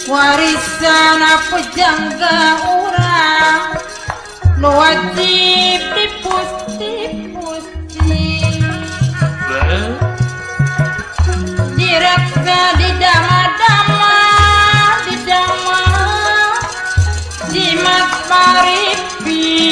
Warisan apa jangka urang nu wajib dipusti-pusti direksa di dama-dama di dama jimat maripi.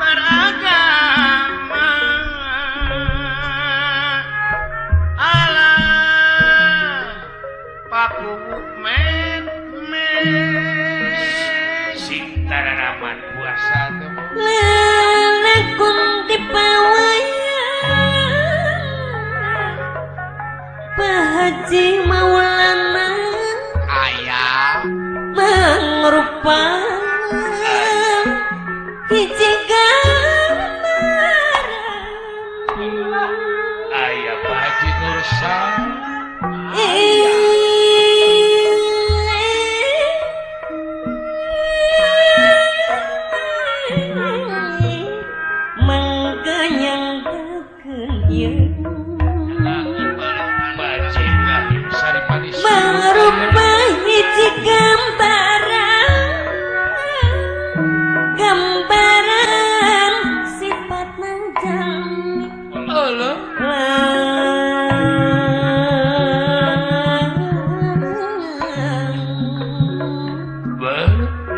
But Men men sing tararaman puasa teh. Lalakun dipawayang Pak Haji Maulana aya mangrupa hiji gambaran aya Pak Haji Nursa mangrupa hiji gambaran gambaran sifat jalmi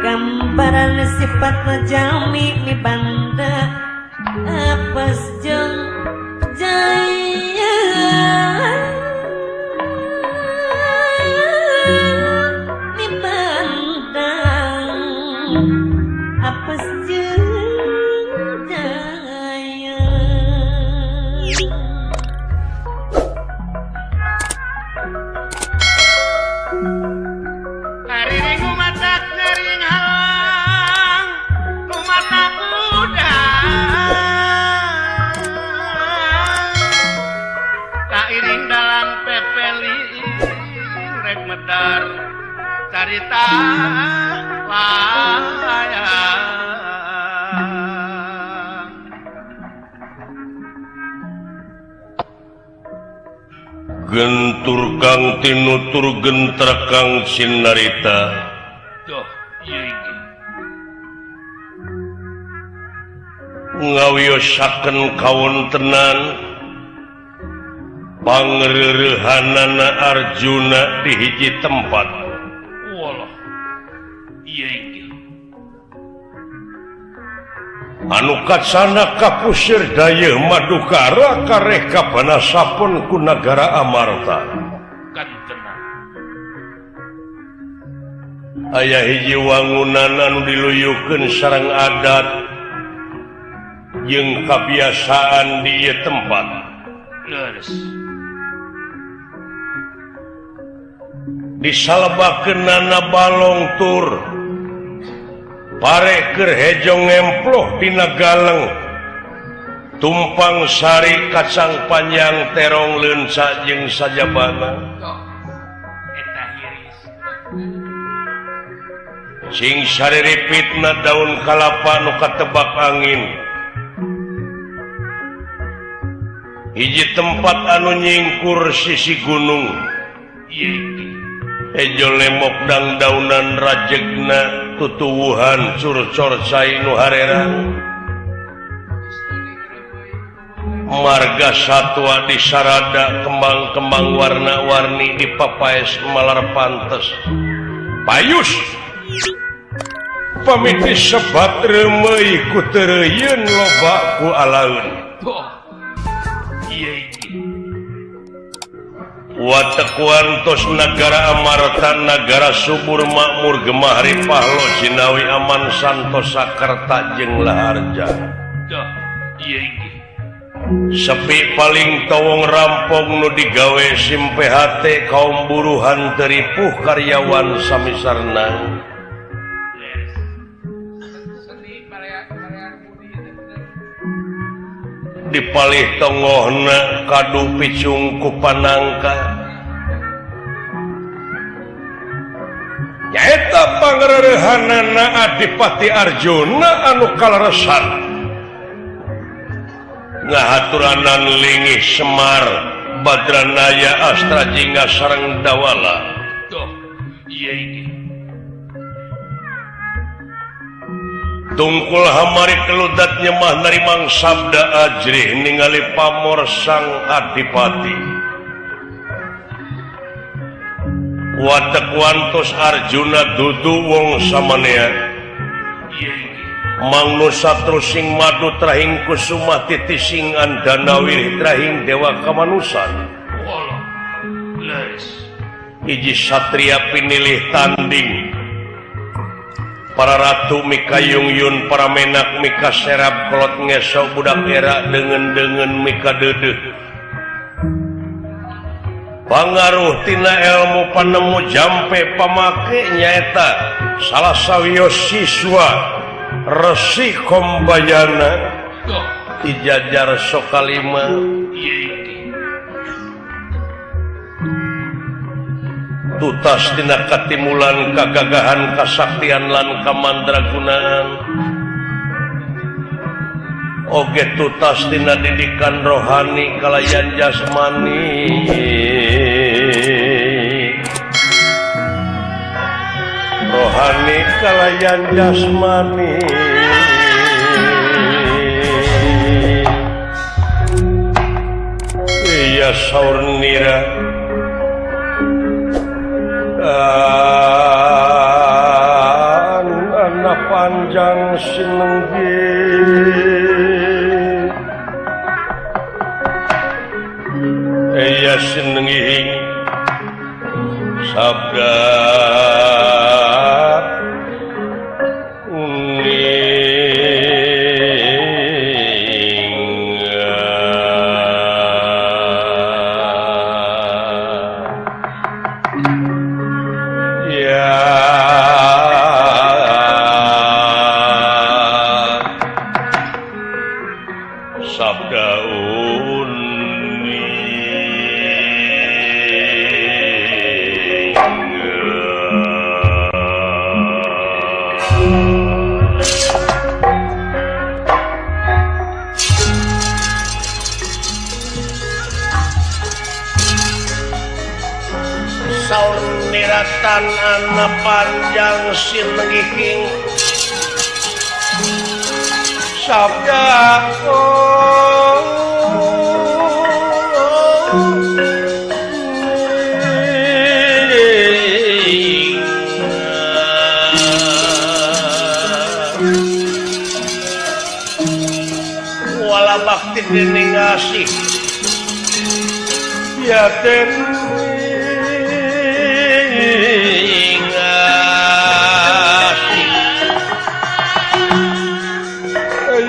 gambaran sifat jalmi mi banda apes jeung jaya mi bandang apes jeung jaya. Kariring matak ngering halang kumata kuda kairing dalam pepeli rek medar carita wayang. Gentur kang tinutur gentra kang sinarita. Duh, ieu iki. Ngawiyosaken kawontenan pangreurehanana Arjuna di hiji tempat. Walah. Ieu iki. Anu kacana kapusir dayeuh Madukara kareh kabanasapun ku nagara Amarta. Kantenan. Aya hiji wangunan anu diluyukeun sareng adat jeung kabiasaan di ieu tempat. Leres. Disalebakeunana balong tur pare keur hejo ngemploh dina galeng tumpang sari kacang panjang terong leunca jeung sajabana. Eta hiris. Sing sariripitna daun kalapa nu katebak angin. Hiji tempat anu nyingkur sisi gunung. Ejo lemok dangdaunan rajegna tutuwuhan curcor cai nu harerang. Marga satwa di sarada kembang-kembang warna-warni di papaes malar pantes. Payus pamiti sebat reumeuy ku teureuyeuun loba ku alaeun. Watekuan tos nagara Amarta nagara subur makmur gemah ripah lo jinawi aman santosa kerta jeung laharja. Sepi paling towong rampong nu digawe sim PHT kaum buruhan teripuh karyawan samisarna. Dipalih tongohna kadu picung ku panangka. Nyaeta pangreurehanana Adipati Arjuna anu kaleresan. Ngahaturanan lingih Semar Badranaya Astra Jingga sareng Dawala. Tuh, ieu iki. Tungkul hamari keludat nyemah narimang sabda ajrih ningali pamor sang adipati. Watek wantos Arjuna dudu wong samanea. Mangnu satru sing madu trahing kusuma titising andanawirih trahing dewa kamanusan. Hiji satria pinilih tanding para ratu mika yungyun para menak mika serap kolot ngesok budak era dengan-dengan mika dedeh pangaruh tina ilmu panemu jampe pamake nyaeta salah sawios siswa Resi Kombayana dijajar Sokalima. Tutas tina katimulan kagagahan kasaktian lan kamandragunaan oge tutas tina didikan rohani kalayan jasmani rohani kalayan jasmani iya saur nira anak panjang sinenggi iya sinenggi sabda anak panjang sinengihing sabda wala bakti dening asih ya ten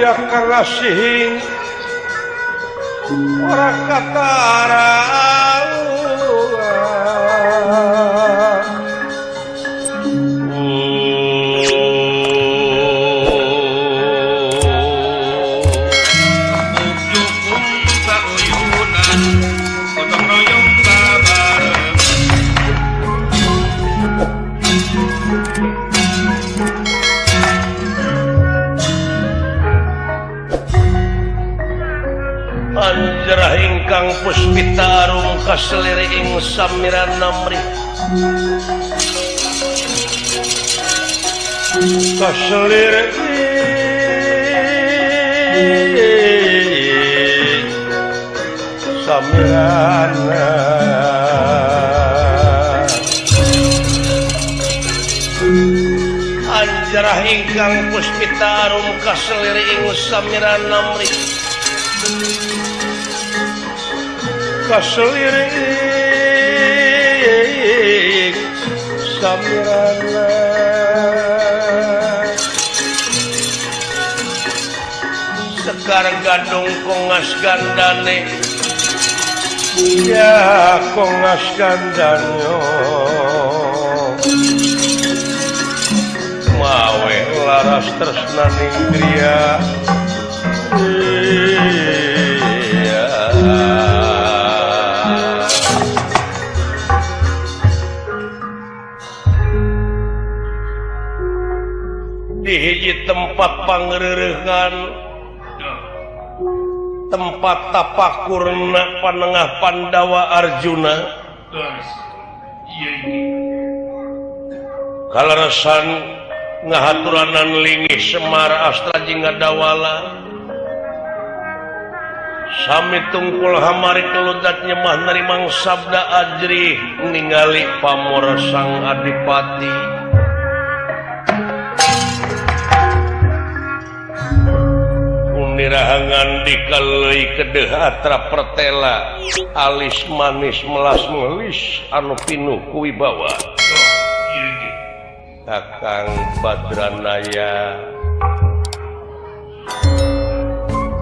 ya karasihing ora katara anjerah ingkang puspita arum kaselire ing samiran namri kaselire samiran anjerah ingkang puspita arum kaselire ing samiran namri kaselirik samirana sekar gadung kongas gandane ya kongas gandanyo mawe laras tresnaning griya. Di hiji tempat pangreureungan tempat tapakurna panengah Pandawa Arjuna kaleresan ngahaturanan lingih Semar Astra jeung Ngadawala sami tungkul hamari keludat nyemah narimang sabda ajrih ningali pamor sang adipati. Nirahangan dikalei kedeh atra pertela alis manis melas melis anu pinuh kuwibawa. Kakang Badranaya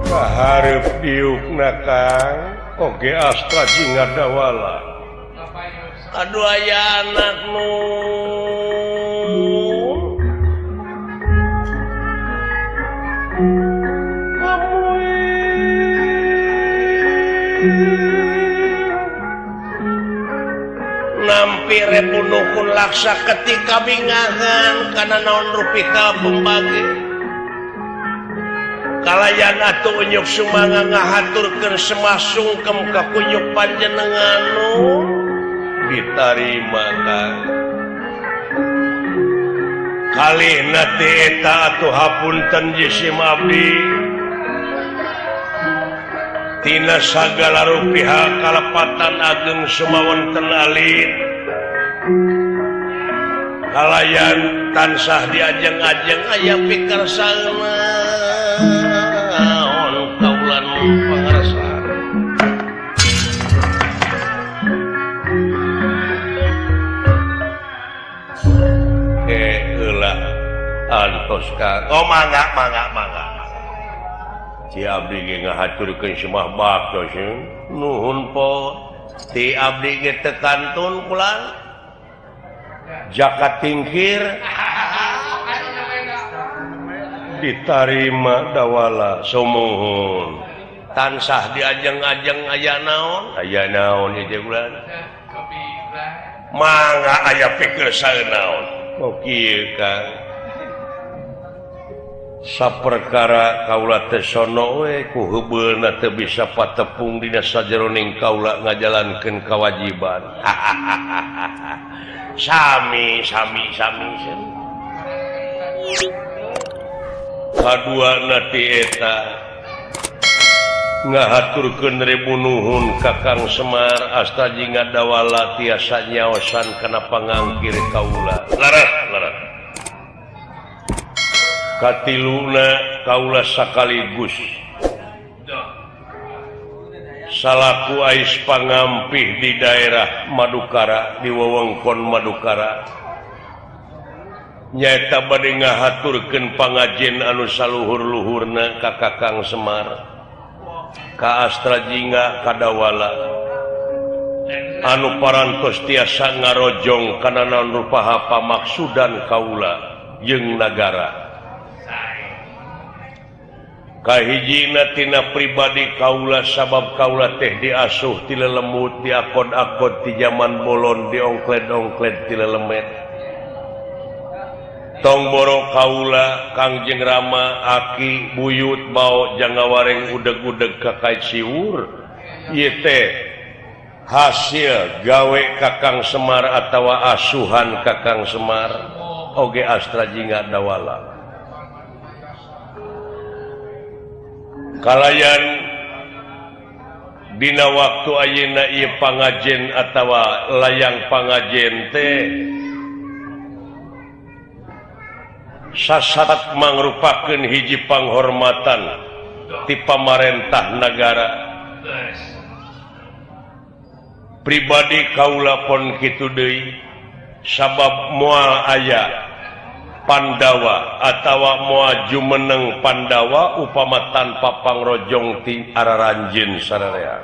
kahareup diukna Kang oge Astra Jingga Dawala. Aduh aya anak nu nampi repunukun laksa ketika bingahan karena naon rupi pembagi kalayan atuh unyuk sumanga ngahaturkeun semasungkem ka kunyuk panjenengan nu ditarima Kang. Kalihna teh eta atuh hapunten jisim abdi tina sagala rupiah kalepatan ageng sumawonten alit kalayan tansah diajeng-ajeng aya pikarsana on kaulan pangarsa. Heula antos Kang. Oh mangga mangga mangga. Ti abdi ge ngahaturkeun semah bakto sing nuhun po. Ti abdi ge teu kantun pulang jaka tingkir ditarima Dawala sumuhun tansah diajeng-ajeng aya naon ieu teh ulah mangga aya pikir saeunaon oh kieu Kang. Saperkara kaula teh sono we ku heubeulna teu bisa patepung dina sajeroning kaula ngajalankeun kawajiban. Sami sami sami. Kaduana ti eta ngahaturkeun ribu nuhun ka Kang Semar Asta Jingga Dawala tiasa nyaosan kana pangangkir kaula. Laras laras. Katiluna kaula sakaligus salaku ais pangampih di daerah Madukara di wewengkon Madukara nyaeta bade ngahaturkeun pangajen anu saluhur-luhurna ka Kakang Semar ka Astra Jingga Kadawala anu parantos tiasa ngarojong kana naon rupaha pamaksudan kaula jeung nagara. Kahijina tina pribadi kaula sabab kaula teh diasuh ti lelemut diakod-akod ti jaman bolon diongkled-ongkled ti lelemet tong boro kaula Kangjeng Rama aki buyut bao janggawareng udeg-udeg ka kait siwur ieu teh hasil gawe Kakang Semar atawa asuhan Kakang Semar oge Astra Jingga Dawala. Kalayan dina waktu ayeuna ieu pangajen atawa layang pangajen teh sasat mangrupakeun hiji panghormatan ti pamarentah nagara. Pribadi kaula pon kitu deui sabab moal aya Pandawa atawa moal jumeneng Pandawa upama tanpa pangrojong ti araranjeun sararea.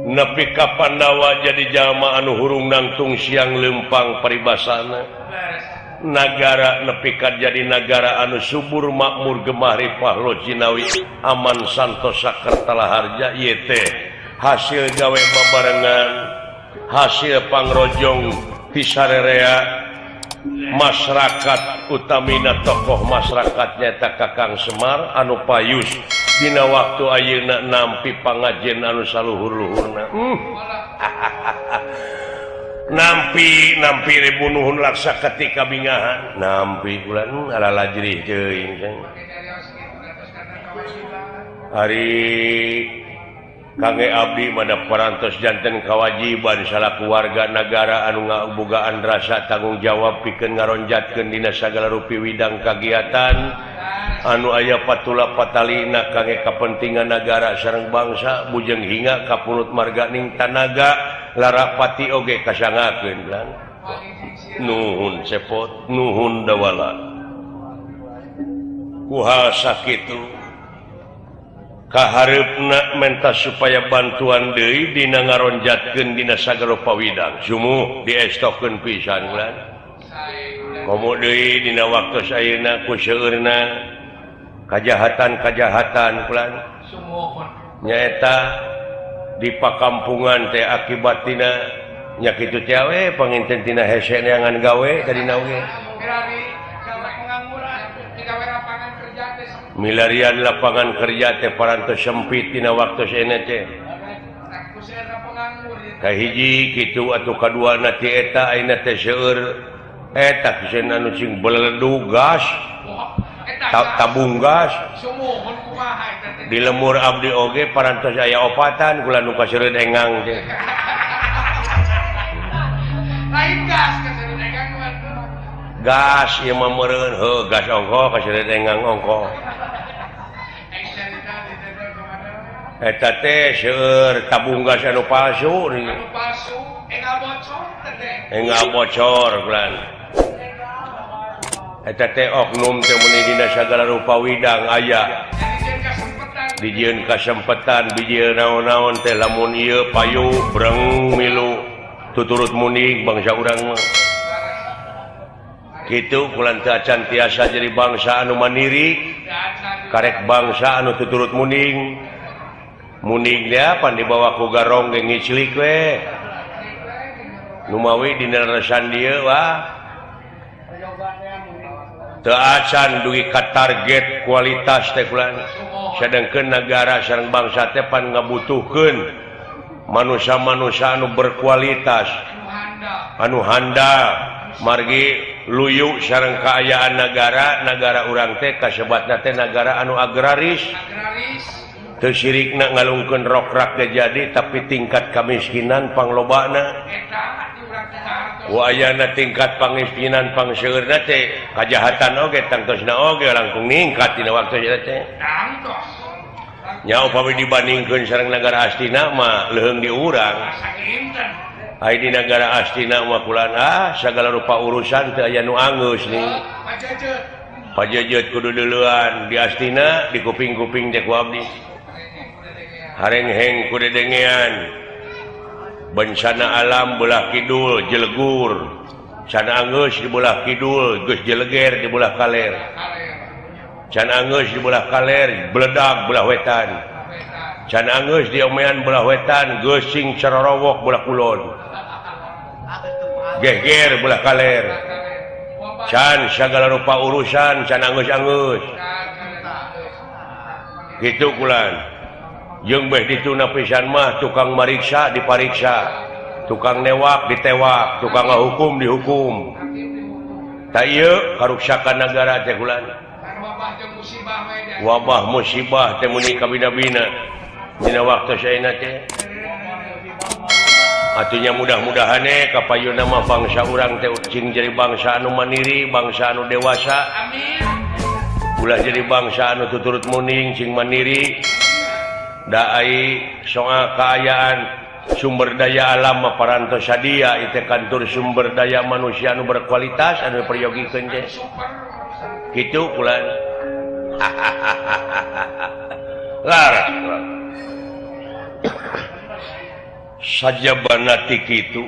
Nepi ka Pandawa jadi jalma anu hurung nangtung siang lempang paribasana nagara nepi ka jadi nagara anu subur makmur gemah ripah lo jinawi aman santosa kertala harja ieu teh hasil gawe babarengan hasil pangrojong ti sarerea masyarakat utamina tokoh masyarakat nyata Kakang Semar anu payus dina waktu ayeuna nampi pangajen anu saluhur-luhurna. Nampi nampi ribu nuhun laksa ketika bingahan nampi ulan ala lajrih teuing. Ari Kangge abdi mana parantos janten kawajiban salaku warga nagara anu ngabogaan rasa tanggung jawab pikeun ngaronjatkeun dina sagala rupi widang kagiatan anu aya patula patalina kangge kapentingan nagara sareng bangsa bujeng hinga kapunut marganing tanaga larapati oge kasangakeun lan nuhun sepot nuhun dawala kuha sakitu kahareupna menta supaya bantuan deui dina ngaronjatkeun dina sagala pawidang sumuh diestokeun pisan lan komo deui dina waktu ayeuna ku seueurna kajahatan-kajahatan kulan nyaeta di pakampungan teh akibat tina nya kitu teh we panginten tina hese neangan gawe tadina oge milarian lapangan kerja teh parantos sempit dina waktu ayeuna teh kahiji kitu atuh kaduana ti eta ayeuna teh seueur eta kiseun anu sing beledu gas tabung gas di lemur abdi oge parantos aya opatan kula nu kaseureun engang teh lain gas kaseureun engang gas ieu mah meureun heuh gas ongko kaseureun engang ongko eta teh seueur tabung gas anu palsu anu palsu engal bocor teh engal bocor kulan eta teh oknum teh meuni dina sagala rupa widang aya dijieun kasempetan dijieun naon-naon teh lamun ieu payu breng milu tuturut muning bangsa urang mah kitu kulan teu acan tiasa jadi bangsa anu mandiri karek bangsa anu tuturut muning muning dia pan dibawa ku garong ge ngiclik we numawi dina resan dieu wah teu acan dugi ka target kualitas teh kulan sedengkeun nagara sareng bangsa teh pan ngabutuhkeun manusia-manusia anu berkualitas anu handal margi luyu sareng kaayaan nagara nagara urang teh kasebatna teh nagara anu agraris teu sirikna ngalungkeun rokrak ge jadi tapi tingkat kamiskinan panglobana wa ayana tingkat pangmiskinan pangseueurna teh kajahatan oge tangtosna oge langkung ningkat dina waktu eta teh nya upami dibandingkeun sareng nagara Astina mah leuheung di urang ai di nagara Astina mah kulan ah sagala rupa urusan teu aya nu anggeus nih pajejeut kudu deuleuan di Astina di kuping-kuping teh ku abdi harengheng ku dedengean bencana alam belah kidul jelegur can anggeus di belah kidul geus jeleger di belah kaler can anggeus di belah kaler beledag belah wetan can anggeus di omean belah wetan geus sing carorowok belah kulon geger belah kaler can sagala rupa urusan can anggeus-anggeus kitu kulan jeung beh dituna pisan mah tukang mariksa dipariksa tukang newak ditewak tukang ngahukum dihukum ta ieu karuksakan nagara teh kulan wabah musibah teh muni kabina-bina dina waktu ayeuna teh atunya mudah-mudahan kapayunna mah bangsa urang teh cing jadi bangsa anu mandiri bangsa anu dewasa amin ulah jadi bangsa anu tuturut muning cing mandiri daai soal keayaan sumber daya alam parantos sadia itu kantor sumber daya manusia anu berkualitas anu peryogikeun teh kitu kulan laras sajabana ti kitu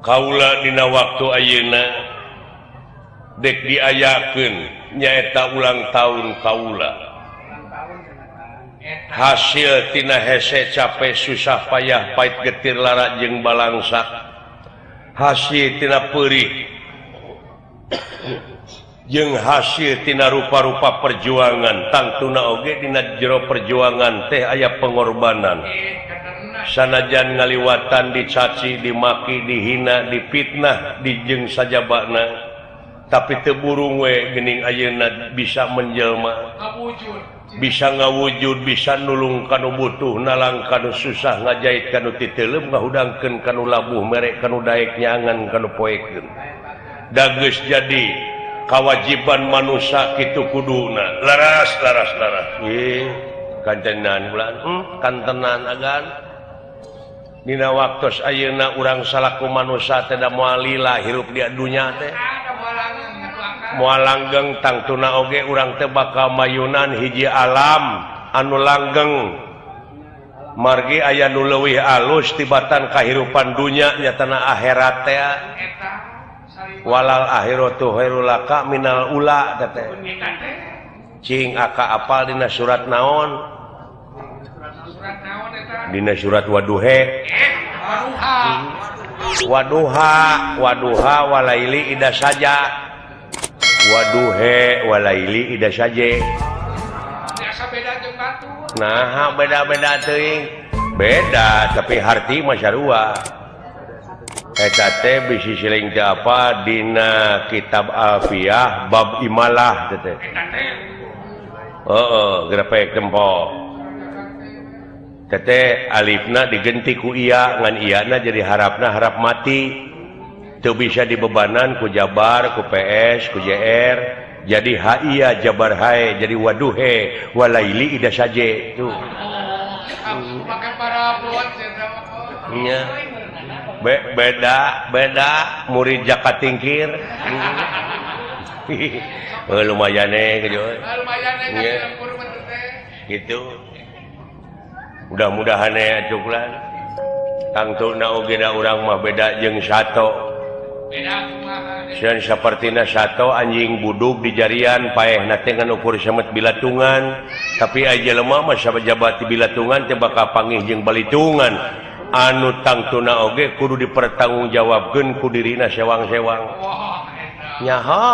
kaula dina waktu ayeuna dek diayakeun nyaeta ulang tahun kaula hasil tina hese capek susah payah pahit getir lara jeung balangsa hasil tina perih jeung hasil tina rupa-rupa perjuangan tangtuna oge dina jero perjuangan teh aya pengorbanan sanajan ngaliwatan dicaci dimaki dihina dipitnah dijeng sajabana Tapi teu burung we geuning ayeuna bisa menjelma. Bisa ngawujud, bisa nulung kanu butuh, nalang kanu susah, ngajait kanu titeuleum, ngahudangkeun kanu labuh, merek kanu daek, nyangan kanu poekeun. Da geus jadi kawajiban manusia kitu kuduna. Laras laras laras. Ih, kantenan bulan, kantenan agan. Dina waktos ayeuna urang salaku manusia teh da moal lila hirup di dunya teh. Moal langgeng tangtuna oge urang teh bakal mayunan hiji alam anu langgeng. Margi aya nu leuwih alus tibatan kahirupan dunya nyatana akhirat teh. Walal akhiratu khairul laka minal ula teh. Cing aka apal dina surat naon? Dina surat Waduhe. Waduha, waduha walaili ida saja. Waduhe walaili ida saja. Nah, beda-beda teuing. Beda tapi harti mah sarua. Eta teh bisi siling teu apa dina kitab Alfiyah bab imalah teh. Heeh, grepek tempo. Tete alifna digenti ku iya ngan iyana jadi harapna harap mati. Teu bisa dibebanan ku jabar, ku PS, ku JR. Jadi haia jabar hae jadi waduhe walaili ida saje tuh. Nya. Beda beda murid jaka tingkir. Lumayan gitu. Gitu. Mudah-mudahan ya cuklan. Tangtuna oge da urang mah beda jeung sato. Sieun sapertina sato anjing budug di jarian paehna teh ngan ukur semet bilatungan, tapi aya jelema mah sajabat di bilatungan teh bakal panggih jeung balitungan. Anu tangtuna oge kudu dipertanggungjawabkeun ku dirina sewang-sewang. Nyaho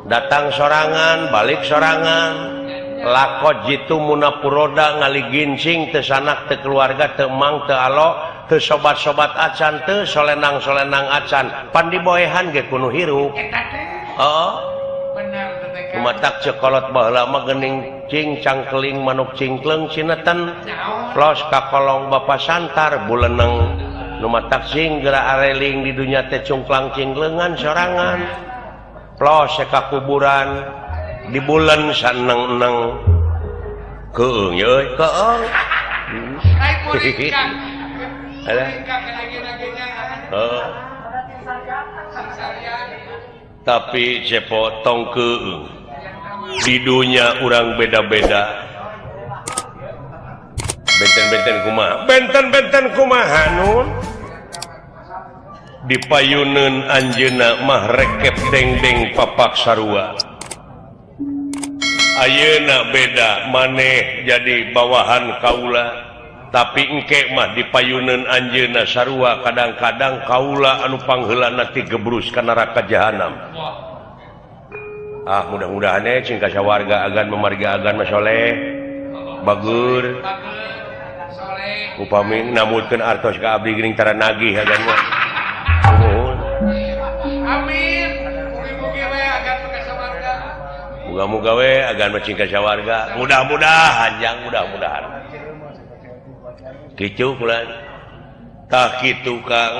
datang sorangan, balik sorangan. Lakot jitu munapuroda ngaligincing teu sanak teu keluarga teu mang teu alo teu sobat-sobat acan teu solenang-solenang acan pan diboehan ge kudu hirup. Heeh. Kumatak cekolot baheula mah geuning cing cangkeling manuk cingkleung cineten los ka kolong bapa santar buleneng nu matak sing geura areling di dunya teh cungklang cingkleungan sorangan plos ka kuburan di bulan saneng-neng keung euy keung. Tapi cepotong keung di dunya urang beda-beda. Benten-benten kumaha? Benten-benten kumaha nun? Di payuneun anjeunna mah rekep dengdeng papak sarua. Ayeuna beda maneh jadi bawahan kaula, tapi engke mah dipayuneun anjeunna sarua kadang-kadang kaula anu pangheulana ti gebrus ka neraka jahanam. Ah mudah-mudahan cing ka sawarga agan memarga agan mah soleh bagur. Upami namutkeun artos ka abdi geuning tara nagih agan mah. Nuhun. Amin. Mugi-mugi we agan ka sawarga. Muga-muga we agan mah cing ka sawarga. Mudah-mudahan jang mudah-mudahan. Kitu kula. Tah kitu Kang.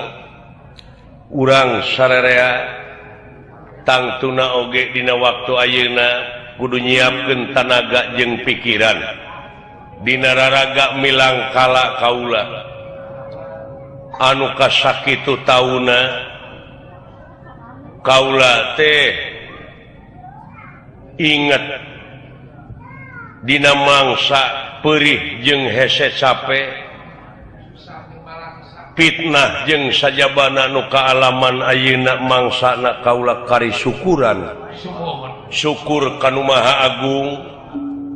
Urang sararea tangtuna oge dina waktu ayeuna kudu nyiapkeun tanaga jeung pikiran. Dina raraga milang kala kaula. Anu kasakitu tauna kaula teh inget dina mangsa perih jeung hese cape fitnah jeung sajabana nu kaalaman ayeuna mangsana kaula kari syukuran syukur ka Nu Maha Agung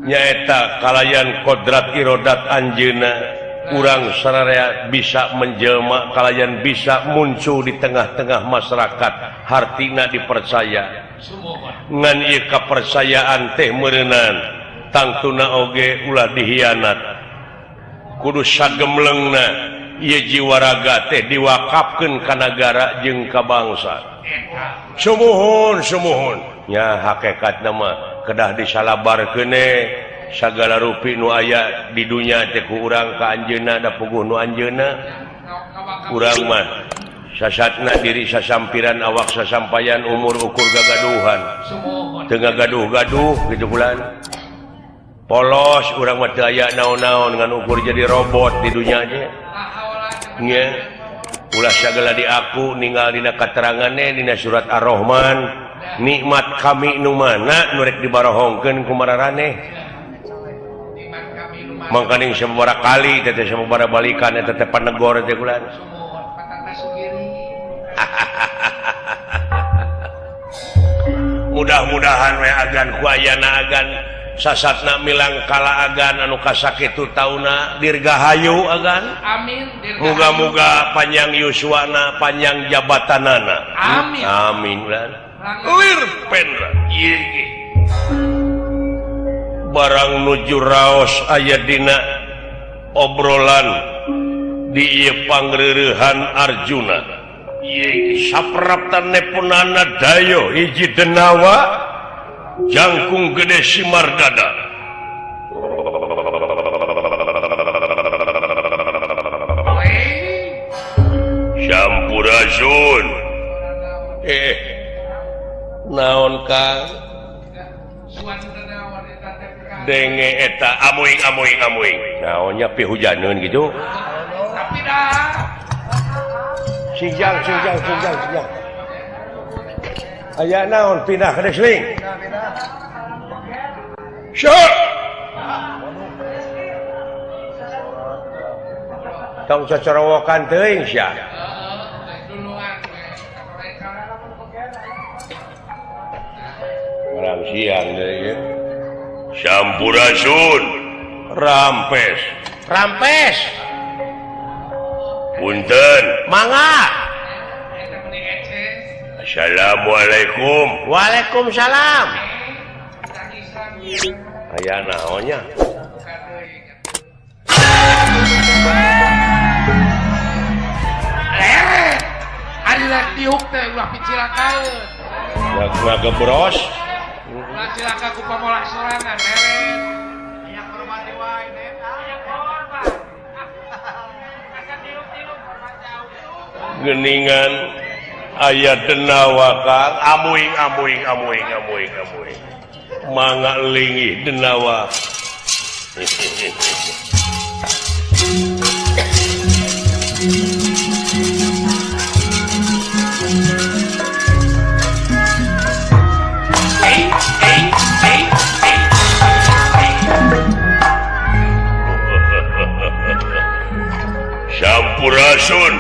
nyaeta kalayan kodrat irodat anjeunna urang sararea bisa menjelma kalayan bisa muncul di tengah-tengah masyarakat hartina dipercaya ngan ieu kapercayaan teh meureunan tangtuna oge ulah dihianat kudu sagemlengna Ieu jiwa raga teh diwakafkeun ka nagara jeung ka bangsa. Sumuhun sumuhun nya hakikatna mah kedah disalabarkeun sagala rupi nu aya di dunya teh ku urang ka anjeunna da puguh nu anjeunna. Urang mah sasatna diri sasampiran awak sasampayan umur ukur gagaduhan. Teu gagaduh-gaduh kitu bulan. Polos urang mah teu aya naon-naon ngan ukur jadi robot di dunya teh. Nya ulah sagala diaku ninggal dina katerangane dina surat Ar-Rahman. Nikmat kami nu mana nu rek dibarohongkeun ku mararaneh. Mangkaning sababaraha kali teh sababaraha balikan eta teh panegor teh bulan. Mudah-mudahan we agan ku ayana agan sasatna milang kala agan anu kasakitu tauna dirgahayu agan. Amin. Muga-muga panjang yuswana panjang jabatanana. Amin. Amin lan. Lir penra ieu ge. Barang nuju raos aya dina obrolan di ieu pangreurehan Arjuna. Ieu sapraptan nepunana dayo hiji denawa jangkung gede simardada. Sampurasun. Naon Kang? Denge eta amuing amuing amuing. Naonnya pihujaneun gitu. Tapi dah. Sijang sijang sijang sijang. Aya naon pindah ke desling. Syok. Tong cocorowokan teuing sia. Orang siang deui. Sampurasun. Rampes. Rampes. Punten. Mangga. Assalamualaikum. Waalaikumsalam. Aya naonnya? Ari rek diuk teh ulah picilakaeun. Ulah gebros. Ulah cilaka ku pamolah sorangan meren. Aya korban wae net. Aya korban. Asa tilup-tilup korban jauh. Geningan aya denawa Kang amuing amuing amuing amuing amuing. Mangga linggih denawa. Sampurasun.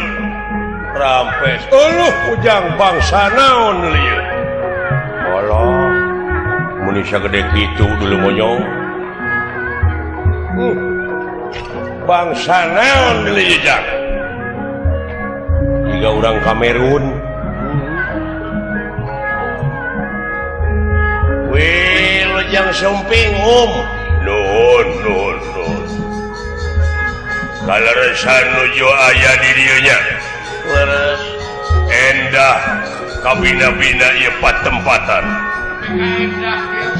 Rampes. Euluh ujang bangsa naon lieu. Allah, mun sagede kitu dulu monyong. Bangsa naon lieu jang. Jiga urang Kamerun. Wih, lejang sumping um. Nuhun, nuhun, nuhun. Kaleresan nuju aya di dieu nya. Leres. Endah kabina-bina ieu patempatan.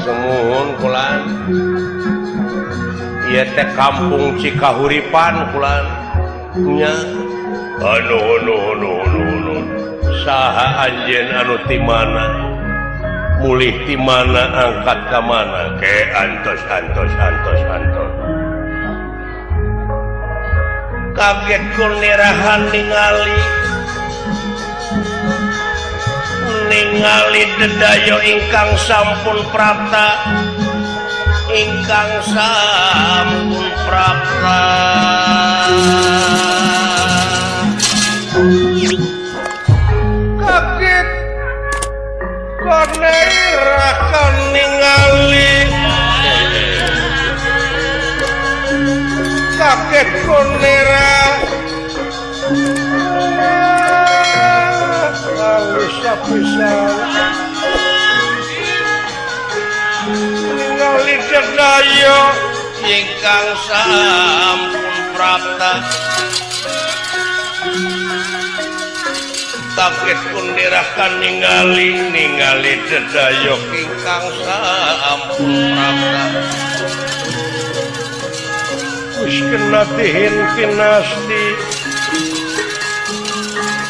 Sumuhun kulan. Ieu teh kampung Cikahuripan kulan. Nya. Anu anu anu anu anu. Saha anjeun anu ti mana? Mulih ti mana angkat ka mana? Ke antos antos antos antos. Kaget kunirahan ningali ningali dedayo ingkang sampun prapta ingkang sampun prapta. Kaget kunirahan ningali kaget kunira pisan ningali dedayo ingkang sampun prapta. Kaget kunirakan ningali ningali dedayok ingkang sampun prapta. Wis kena tihin pinasti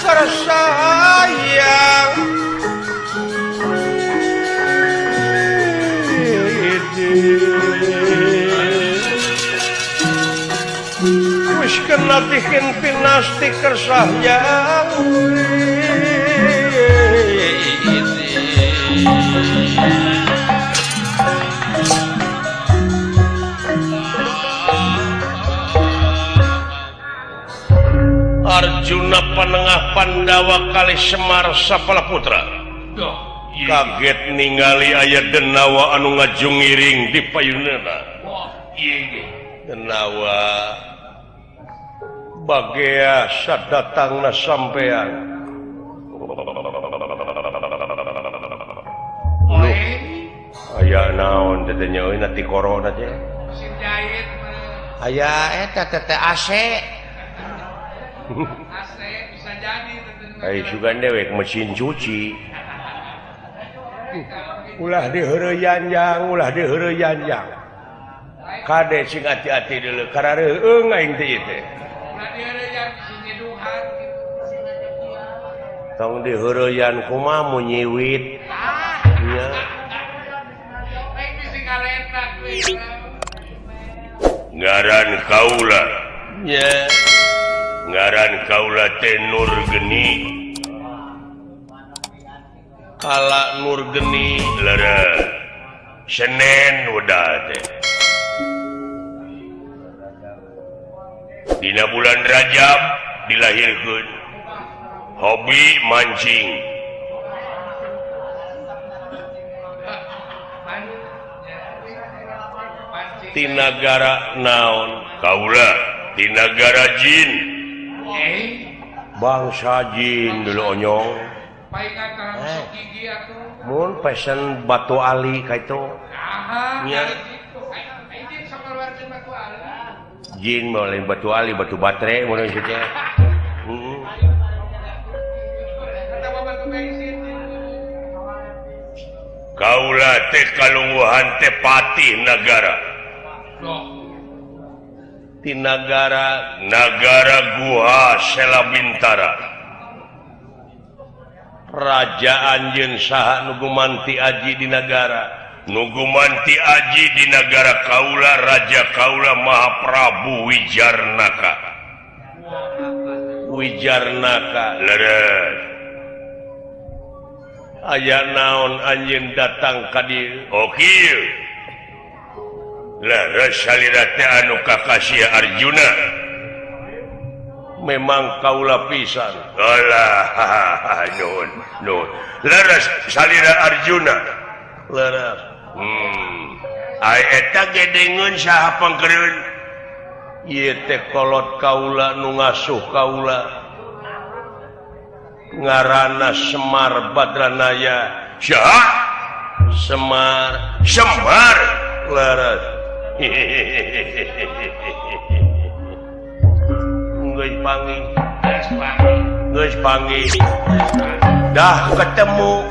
tersayang wis kena tihin pinasti kersayang. Arjuna panengah Pandawa kali Semar Sapala Putra kaget ningali aya denawa anu ngajungiring di payuneuna. Denawa bagea sadatangna sampean. Aya naon teh nya euy na ti corona teh. Aya eta teh AC. AC bisa jadi ai sugan dewek mesin cuci. Ulah diheureyan jang, ulah diheureyan jang. Kade sing ati-ati deuleu karareueung aing teh ieu teh. Ulah diheureyan bisi nyeduhan kitu. Tong diheureyan kumaha mu nyiwit. Nya. Aing bisi ngaletak we. Ngaran kaula. Nya. Ngaran kaula teh Nur Geni. Kala Nur Geni leres. Senen udah teh. Dina bulan Rajab dilahirkeun. Hobi mancing. Tinagara naon? Kaula tinagara jin. Bangsa jin dulu onyong. Mun pesen batu ali ka itu. Nya. Jin mah lain batu ali, batu baterai mun teh. Heeh. Kaula teh kalungguhan teh patih nagara. Tinagara nagara Guha Selabintara. Raja anjeun saha nu gumanti aji di nagara? Nu gumanti aji di nagara kaula Raja kaula Mahaprabu Wijarnaka. Wijarnaka leres. Aya naon anjeun datang ka dieu? Oh kieu. Leres salira teh anu kakasih Arjuna. Memang kaula pisan. Alah, nuhun, nuhun. Leres salira Arjuna. Leres. Ai eta gedengeun saha pangkereun? Ieu teh kolot kaula nu ngasuh kaula. Ngaranna Semar Badranaya. Saha? Semar. Semar. Leres. Geus panggih. Geus panggih. Dah ketemu.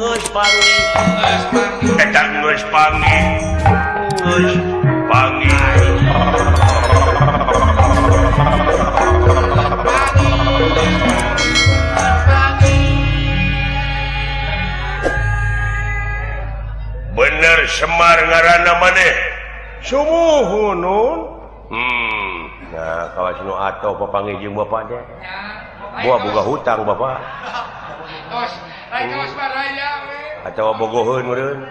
Geus panggih. Eta geus panggih. Geus panggih. Bener Semar ngaranna maneh? Sumuhun nun. Nah, kawas nu atoh papanggih jeung bapak teh. Buah boga hutang bapak. Tos, lain kawas baraya we. Atawa bogoheun meureun.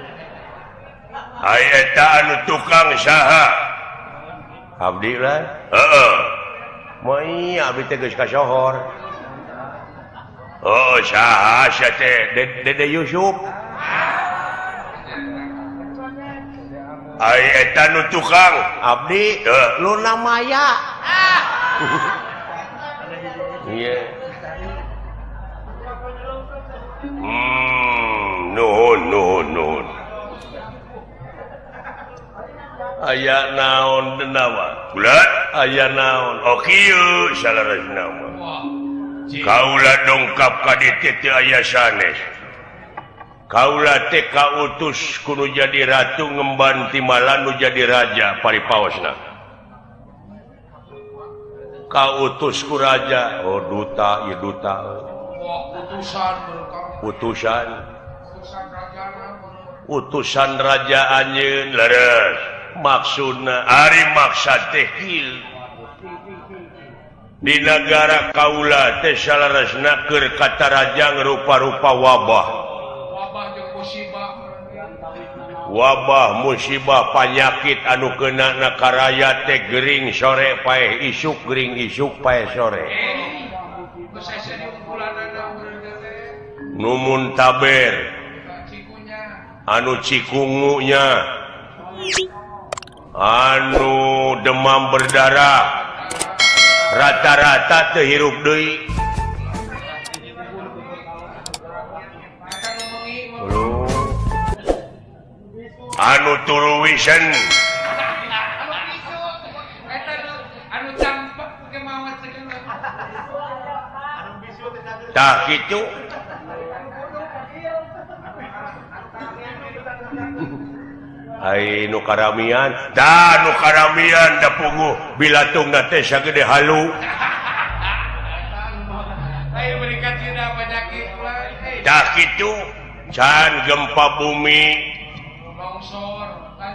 Ai eta anu tukang saha? Abdi lah. Heeh. Moal abdi teh geus kasohor. Oh, saha sia teh? Dede Yusuf. Ai eta nu tukang abdi Luna Maya. Iya. Nuhun nuhun nuhun. Aya naon denawa? Bulat aya naon? Oh kieu salaresna mah. Kaula dongkap ka dieu teu aya sanes. Kaula teh kautus kudu jadi ratu ngemban timalan nu jadi raja paripaosna. Kautus ku raja, oh duta ieu duta. Utusan. Utusan raja anjeun leres. Maksudna ari maksad teh kieu. Di nagara kaula teh salaresna keur katarajang rupa-rupa wabah. Wabah musibah panyakit anu kena na karaya teh gering sore paeh isuk gering isuk paeh sore. Numun taber anu cikungunya anu demam berdarah rata-rata teu hirup deui. Anu turuwisen tah kitu ai nu karamian tah nu karamian da punguh bilatungna teh sagede halu tah kitu can gempa bumi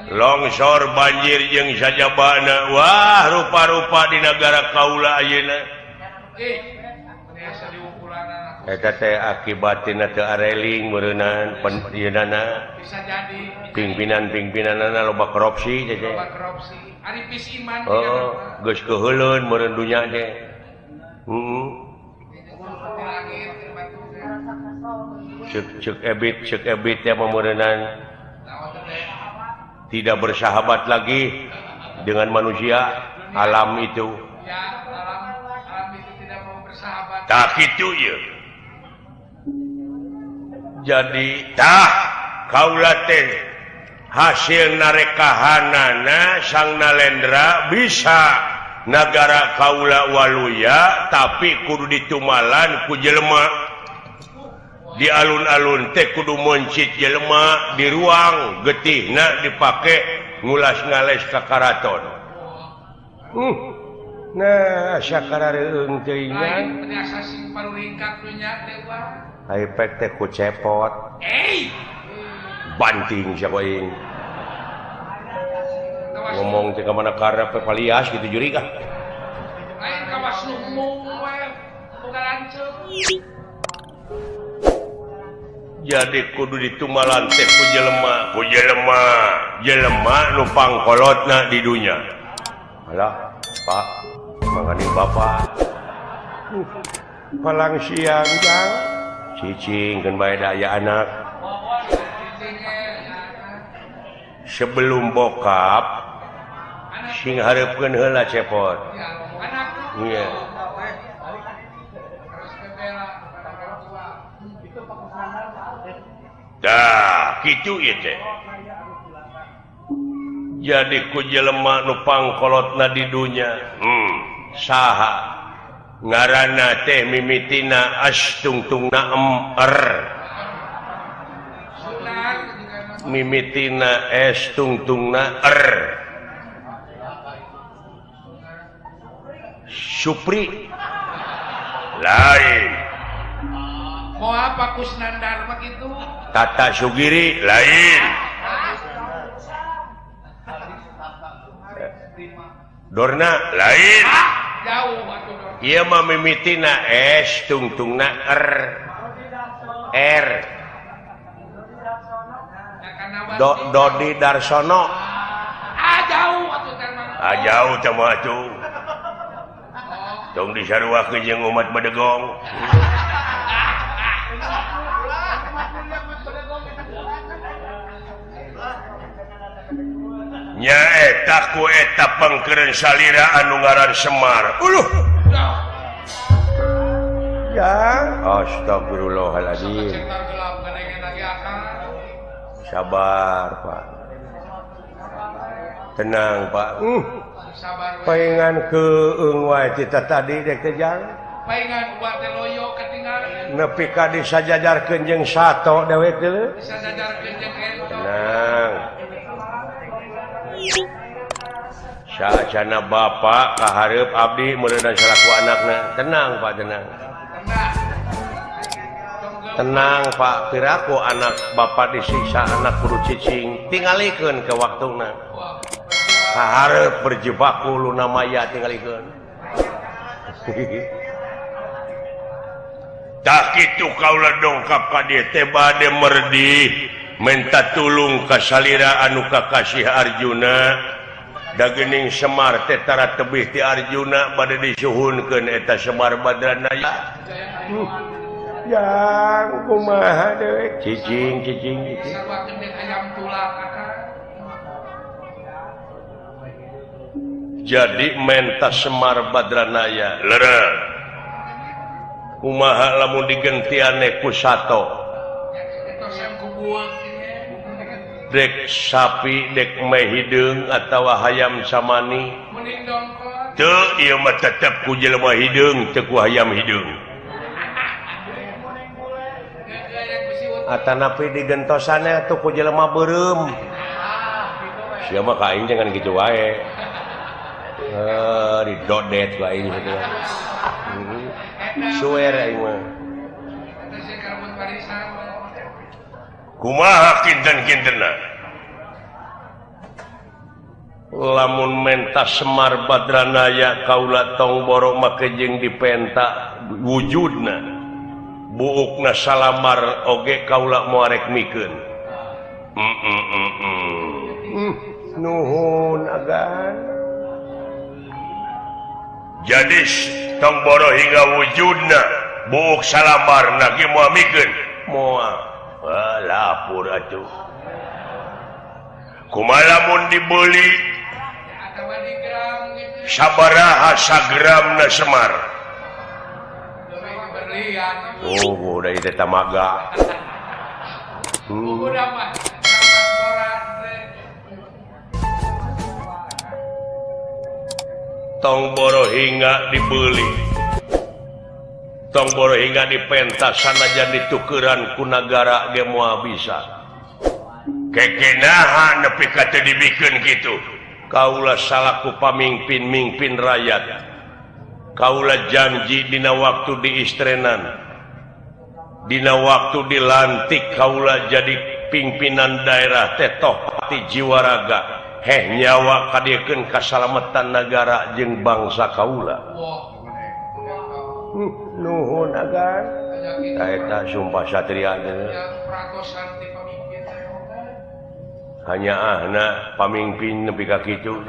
longsor banjir jeung sajabana wah rupa-rupa di nagara kaula ayeuna eta teh akibatina teu areling meureunnan penyeunana pimpinan-pimpinanana loba korupsi teh oh geus keuheuleun meureun dunya teh cek ebit teh meureunnan tidak bersahabat lagi dengan manusia alam itu. Ya, alam itu tidak mau bersahabat. Tak itu ya. Jadi tah kaula teh hasil narekahanana Sang Nalendra bisa nagara kaula waluya tapi kudu ditumalan ku jelema. Di alun-alun teh kudu mencit jelema di ruang getihna dipake ngulas ngales ka karaton. Nah sakarareung teuing nya. Ai pek teh ku cepot. Banting sia aing. Ngomong teh ka mana karep palias kitu juri kah. Lain ka wasluhmung we boga lanceuk. Jadi kudu ditumalan teh ku jelema, ku jelema, jelema nu pangkolotna di dunya. Alah, Pak, manganing bapak. Palang siang jang, cicing keun bae da aya anak. Sebelum bokap sing hareupkeun heula cepot. Iya. Dah, kitu ieu teh. Jadi ku jelema nu pangkolotna di dunya, saha ngaranna teh mimitina as tungtungna em er. Mimitina es tungtungna er. Supri lain. Mau apa Kusnandar begitu? Tata Sugiri lain. Dorna lain. Jauh. Ieu mah mimitina S tungtungna R. R. Dodi Darsono. Ah jauh atuh teh mah. Ah jauh teh mah atuh. Tong disaruakeun jeung umat Bedegong. Nyaeta ku eta pangkeureun salira anu ngaran Semar. Uluh. Ya, astagfirullahaladzim. Sabar, Pak. Tenang, Pak. Paingan keung wae kita tadi dek teh jang. Paingan ubat teh loyo ketinggalan. Nepi ka disajajarkeun jeung sato dewek teh. Disajajarkeun jeung ento. Tenang. Saacana bapak kahareup abdi meureunna salaku anakna. Tenang Pak, tenang. Tenang. Tenang Pak, piraku anak bapak disiksa anak kudu cicing, tingalikeun ke waktuna. Kahareup berjebaku luna maya tingalikeun. Tak kitu kaula dongkap ka dieu teh bade merdi menta tulung ka salira anu kakasih Arjuna. Da geuning Semar teh tara tebih ti Arjuna bade disuhunkeun eta Semar Badranaya. Yang kumaha dewek cicing cicing cicing. Jadi menta Semar Badranaya leureuh. Kumaha lamun digentiane ku sato dek sapi dek meh hideung atawa hayam samani teu ieu mah tetep ku jelema hideung teu ku hayam hideung atanapi digentosane atuh ku jelema beureum sia mah ka aing jangan kitu wae didodet ku aing kitu. Suwer aing mah. Kumaha kinten-kintenna? Lamun menta Semar Badranaya kaula tong borok make jeung dipenta wujudna. Buukna salamar oge kaula moarek mikeun. Nuhun agan. Jadi tong boro hingga wujudna buuk salamarna ge moal mikeun moal lapur atuh kumaha lamun dibeli sabaraha sagramna Semar oh udah itu tamaga tong boro hingga dibeli tong boro hingga dipentas sanajan ditukeran ku nagara ge moal bisa kekenaha nepi ka teu dibikeun kitu kaula salaku pamimpin-mimpin rakyat kaula janji dina waktu diistrenan dina waktu dilantik kaula jadi pimpinan daerah teh toh pati jiwa raga heh nyawa kadiekeun kasalametan nagara jeung bangsa kaula. Nuhun agan. Eta sumpah satria teh. Hanya ahna pamimpin nepi ka kitu.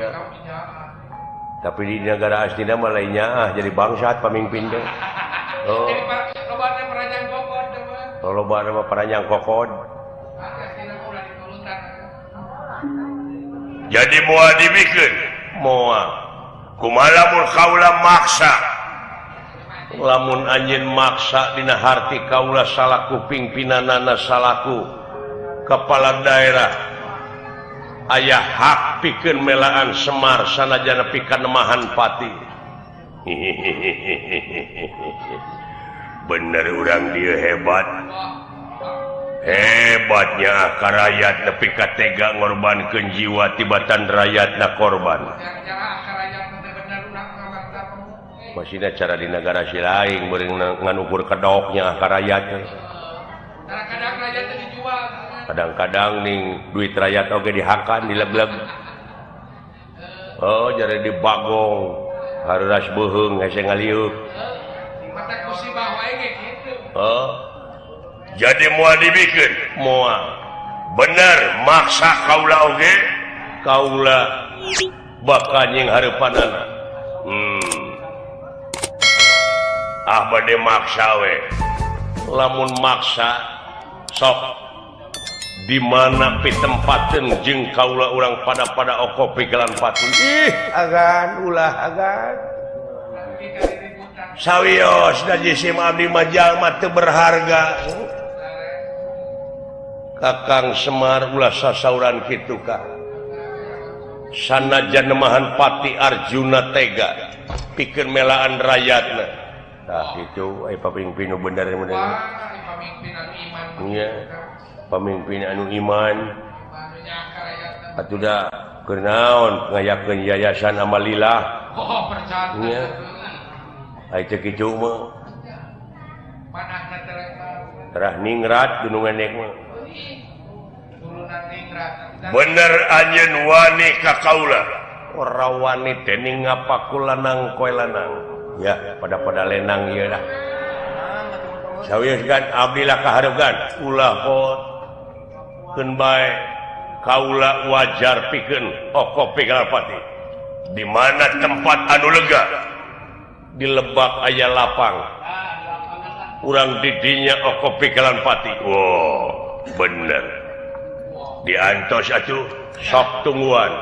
Tapi di negara aslinya mah lain nyaah jadi bangsat pamimpin teh. Oh. Loba mah paranjang kokod. Jadi moal dibikeun moal kumaha lamun kaula maksa lamun anjeun maksa dina harti kaula salaku pimpinanana salaku kepala daerah aya hak pikeun melaan Semar sanajan pikeun nemahan pati. Bener urang dieu hebat. Hebatnya rakyat nepi ka tega ngorbankeun jiwa tibatan rakyatna korban. Masihna cara di negara si lain beureung nganukur kedoknya ka rakyat. Kadang-kadang ning duit rakyat oge dihakan dileg-leg. Oh jare dibagong haruras beuheung hese ngaliuk. Oh jadi moal dibikeun moal bener maksa kaula oge kaula bakal nying hareupanana. Ah bade maksa we lamun maksa sok di mana pitempateun jeung kaula urang pada-pada oko pigelan pati. Ih agan ulah agan sawios da jisim abdi mah jalma teu berharga. Kakang Semar ulah sasauran kitu ka. Sanajan nemahan pati Arjuna tega pikeun melaan rakyatna. Tah kitu aya pamimpin nu bener bener. Pamimpin anu iman. Nya. Pamimpin anu iman. Atuh da keur naon ngayakeun yayasan Amalilah. Oh, percaya. Nya. Aya teu kitu mah. Terah ningrat gunungan nek mah. Bener anjeun wani ka kaula. Ora wani dening ngapaku lanang koe lanang. Ya, pada-pada lenang ieu lah. Sawios gan abdi lah kahareugan ulah pot. Keun bae kaula wajar pikeun Oko Pegalpati. Di mana tempat anu lega? Di lebak aya lapang. Urang didinya Oko Pegalanpati. Wow, bener. Diantos atuh sok tungguan.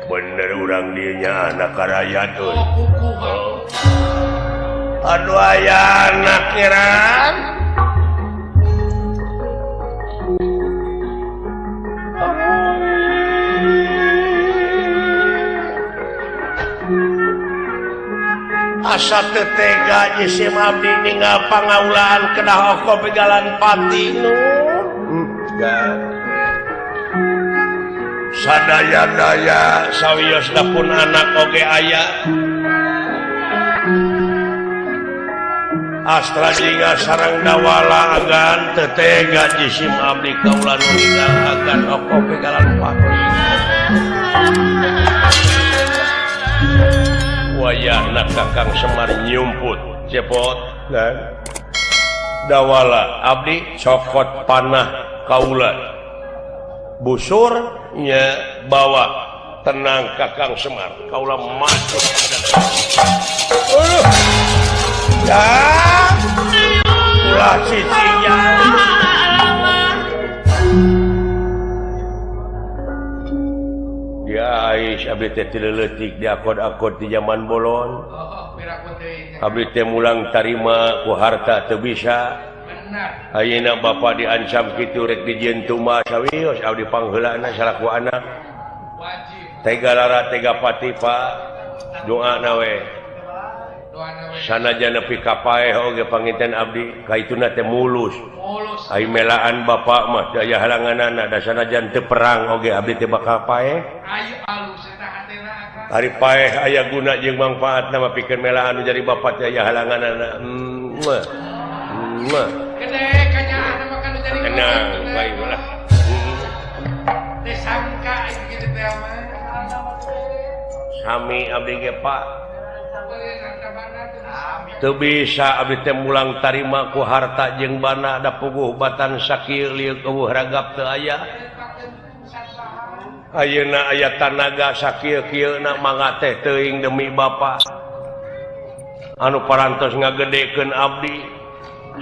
Bener urang dinya anak rakyat euy. Aduh aya anak kirang. Asa teu tega jisim abdi ninggal pangaulaan kedah Oko Pegalanpati nu. Sadaya-daya sawiosna pun anak oge aya. Astra jingga sareng dawala agan teu tega jisim abdi kaula nu ninggal agan Oko Pegalanpati. Wayahna Kakang Semar nyumput cepot dan dawala abdi cokot panah kaula busurnya bawa tenang Kakang Semar kaula masuk. Ya ulah cicinya dia ais abdi teh teu leutik diakod-akod di zaman bolon. Abdi teh mulang tarima ku harta teu bisa. Ayeuna bapa diancam kitu rek dijieun tumbal sawios abdi pangheulana salaku anak. Tega lara tega pati Pak doana we. Sanajan nepi ka paeh oge panginten abdi kaituna teh mulus. Ai melaan bapak mah teu aya halanganana da sanajan teu perang oge abdi teh bakal paeh. Ari paeh aya guna jeung mangfaatna mah pikeun melaan nu jadi bapak teh aya halanganana. Gede kanyaahna mah kana jadi. Tenang bae lah. Teu sangka aing kitu teh mah. Sami abdi ge Pak. Teu bisa abdi teh mulang tarima ku harta jeung bana da puguh batan sakieu lieu eueuh ragap teu aya. Ayeuna aya tanaga sakieu-kieuna mangga teh teuing demi bapa. Anu parantos ngagedekeun abdi.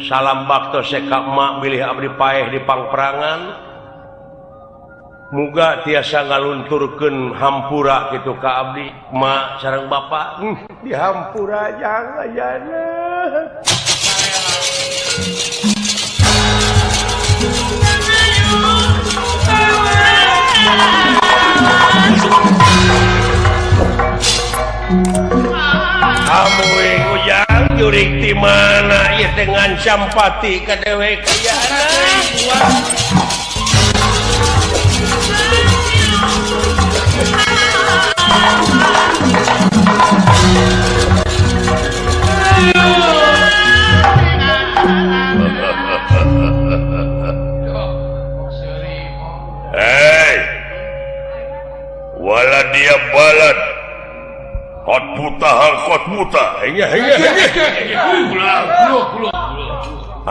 Salam bakto seka emak bilih abdi paeh di pangperangan. Muga tiasa ngalunturkeun hampura kitu ka abdi mak sareng bapa. Dihampura jang ayana. Amuing ujang jurik di mana ieu teh ngancam pati ka dewek ayana. Hei, wala dia balad, kot buta hal kot buta.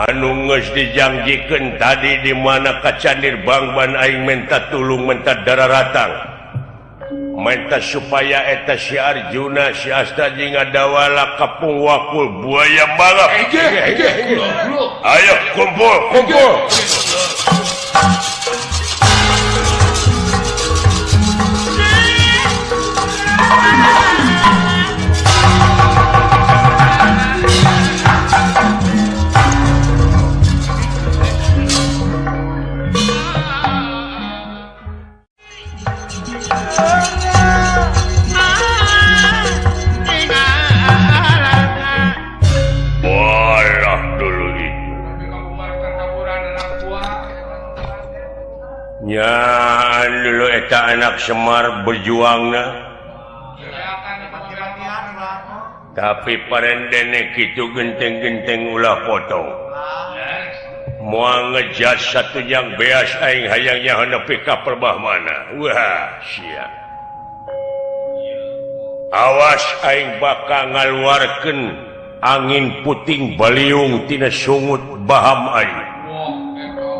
Anu geus dijangjikeun tadi di mana kacandir Bangban aing menta tulung menta dararatang. Menta supaya eta si Arjuna si Astra jeung Dawala kapung wakul buaya balap. Ayo kumpul kumpul. Nya dulu eta anak Semar berjuangna. Tapi parendene kitu genteng-genteng ulah potong. Moal ngejas satu yang beas aing hayangnya nepi ka perbah mana. Wah, sia. Awas aing bakal ngaluarkeun angin puting baliung tina sungut baham aing.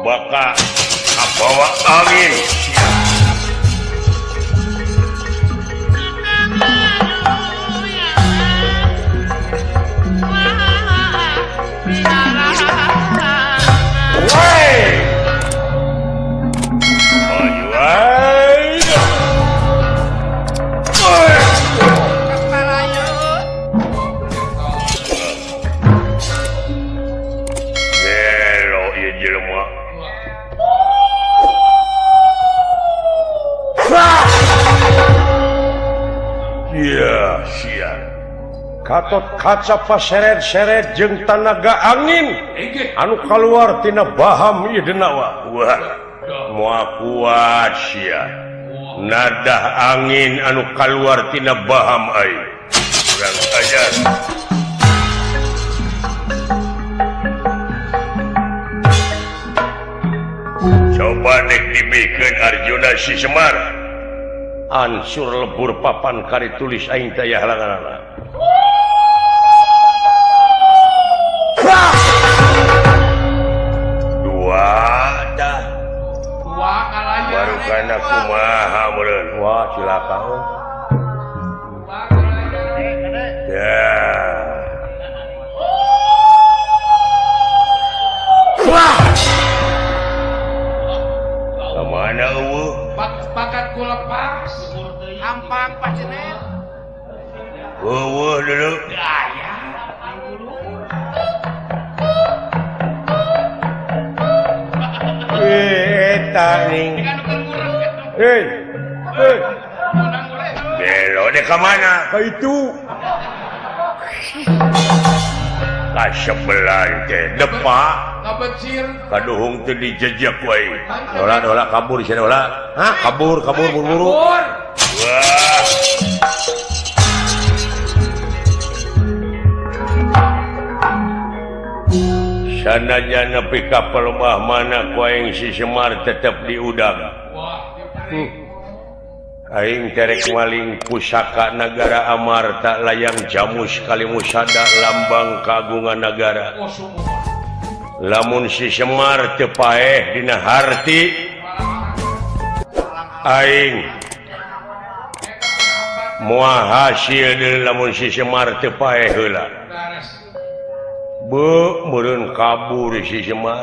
Bakal kabawa angin. Katot kaca paseret-seret jeung tanaga angin anu kaluar tina baham ieu denawa. Wah, moal kuat sia. Nadah angin anu kaluar tina baham aing. Kurang ajar. Coba dek dibikeun Arjuna si Semar. Ansur lebur papan kari tulis aing teh halanganana. Dua dah. Dua kalanya. Baru kana kumaha meureun. Wah, cilaka euy. Ya. Wah. Kamana eueuh? Pakat ku lepas. Hampang pacenet. Eueuh dulu. Aya. Eta ning. Hei. Hei. Belo deh ka mana? Ka itu. Ka sebelah teh depak. Ngabecir. Kaduhung teh dijejek wae. Dola-dola kabur sia dola. Hah, kabur kabur buru-buru. Wah. Sanajan nepi ka pelebah mana ku aing si Semar tetep diudag. Aing terek maling pusaka nagara Amarta layang jamus kalimusada lambang kagungan nagara. Lamun si Semar teu paeh dina harti aing moal hasil deui lamun si Semar teu paeh heula. Be meureun kabur si Semar.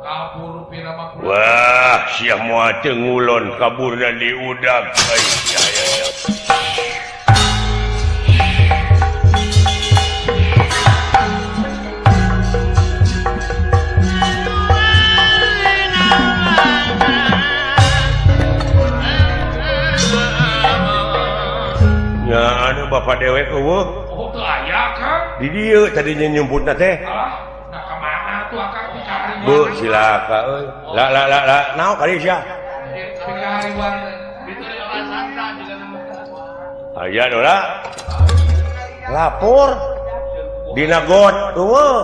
Kabur pira mah. Wah, sia moal teu ngulon kaburna diudag. Nya anu bapak dewek eueuh. Oh, teu aya Kang. Di dieu tadinya nyumputna teh. Alah, nah ka mana tuh akang dicari. Bu, silaka euy. La la la la, naon kali sia? Aya dola. Lapor dina got eueuh.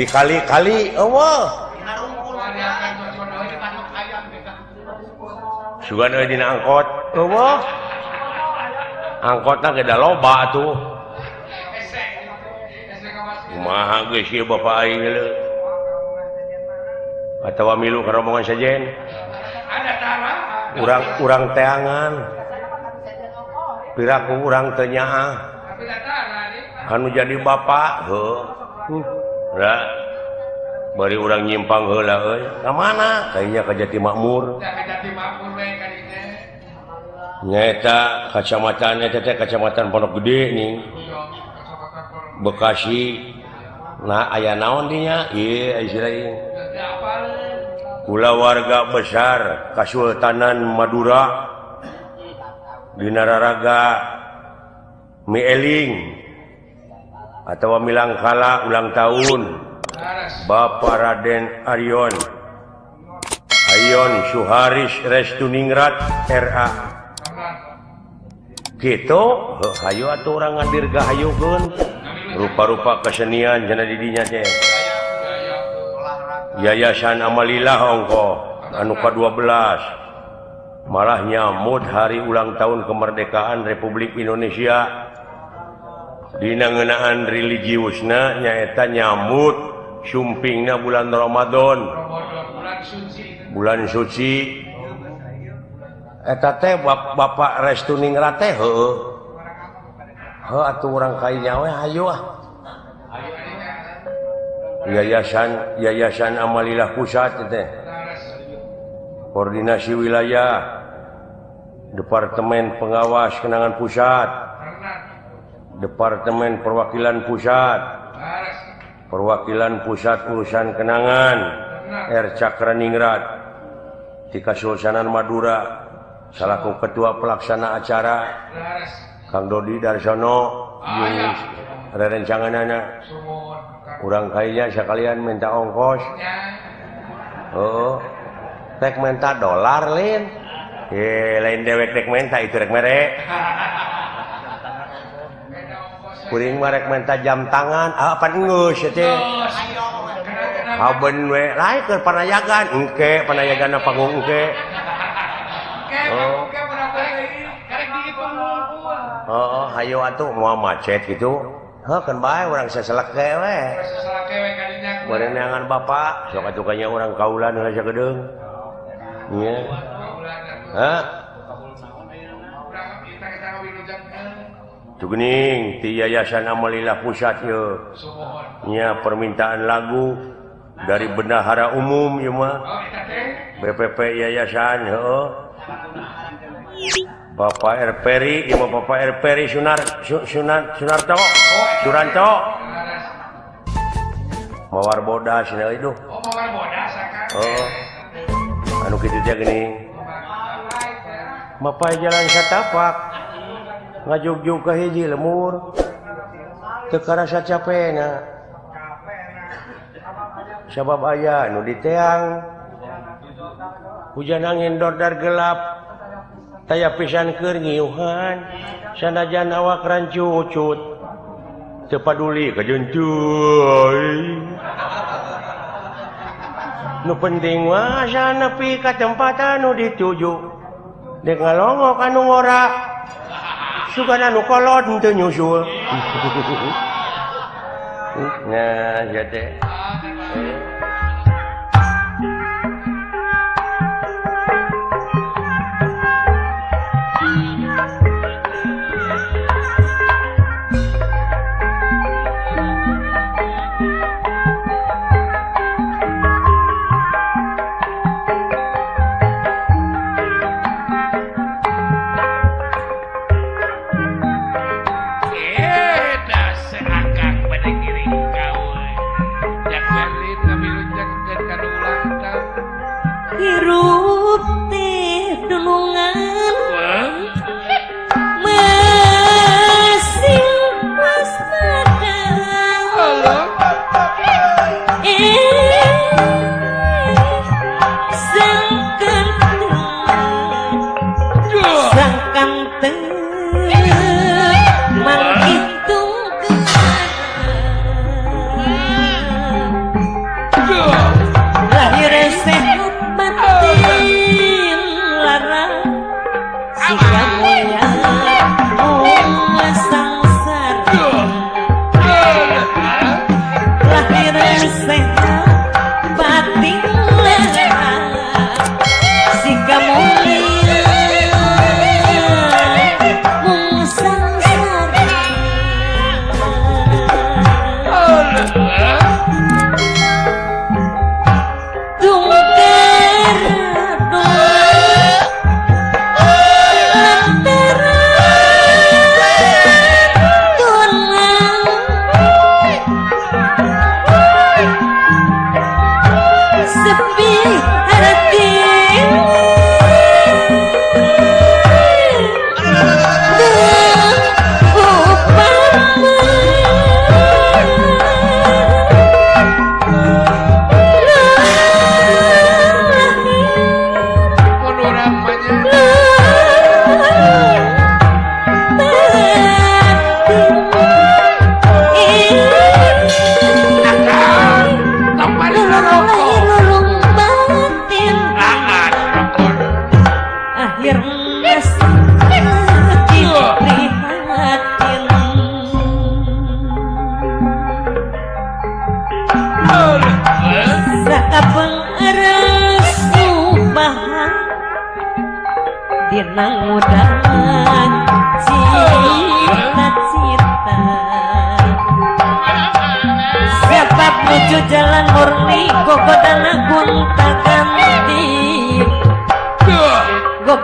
Dikali-kali eueuh. Sugan euy dina angkot eueuh. Angkotna ge da loba atuh. Kumaha geus ieu bapa aing leuh. Atawa milu ka rombongan sejen. Urang-urang teangan. Piraku urang teu nyaah. Anu jadi bapa heuh. Ra bari urang nyimpang heula euy. Ka mana? Kayaknya ka Jati Makmur. Ka Jati Makmur we ka dinya. Nyaeta kacamatan eta teh kacamatan Pondok Gede nih. Bekasi. Nah aya naon dinya? Ieu istilah ieu. Kulawarga besar Kasultanan Madura dina raraga Mieling atawa Milangkala ulang tahun Bapak Raden Aryon Ayon Suharis Restuningrat RA gitu hayu atuh urang ngadirgahayukeun rupa-rupa kesenian cenah di dinya teh Yayasan Amalilah ongko anu ka-12 malah nyamut hari ulang tahun kemerdekaan Republik Indonesia dina ngeunaan religiusna nyaeta nyamut sumpingna bulan Ramadan bulan suci eta teh Bapak Restuningrat teh heueuh heuh atuh urang kainya we hayu ah Yayasan Amalilah Pusat teh Koordinasi Wilayah Departemen Pengawas Kenangan Pusat Departemen Perwakilan Pusat Perwakilan Pusat Urusan Kenangan R. Cakraningrat di Kasultanan Madura salaku ketua pelaksana acara Kang Dodi Darsono jeung rerencanganana urang kainya sekalian minta ongkos oh rek minta dolar lin lain dewek rek minta itu rek mere kuring mah rek minta jam tangan apa geus teh haben we lain keur panayagan engke panayaganna panggung engke oh oh hayu atuh moal macet gitu heuh keun bae urang saselek we bari neangan bapak sok atuh kanya urang kaulan heula sagedeung nya hah tuh geuning ti Yayasan Amalilah Pusat ieu nya permintaan lagu dari Bendahara Umum ieu mah BPP Yayasan heuh Bapak R. Peri, ieu mah Bapak R. Peri Sunarto, Suranto. Mawar bodas cenah euy duh. Oh, mawar bodas akang. Oh. Anu kitu teh geuning. Mapai jalan satapak. Ngajugjug ka hiji lemur. Teu karasa capena. Sabab aya nu diteang. Hujan angin dordar gelap. Taya pisan keur ngiuhan sanajan awak rancucut teu paduli kajencuy nu penting mah nepi ka tempat anu dituju dek ngalongok anu ngora sugan anu kolot teu nyusul nah sia teh hirup teh dunungan masih waspada sangkan teu manghitung lahir sehat batin lara sika mulia sangsara lahir sehat batin lara sika mulia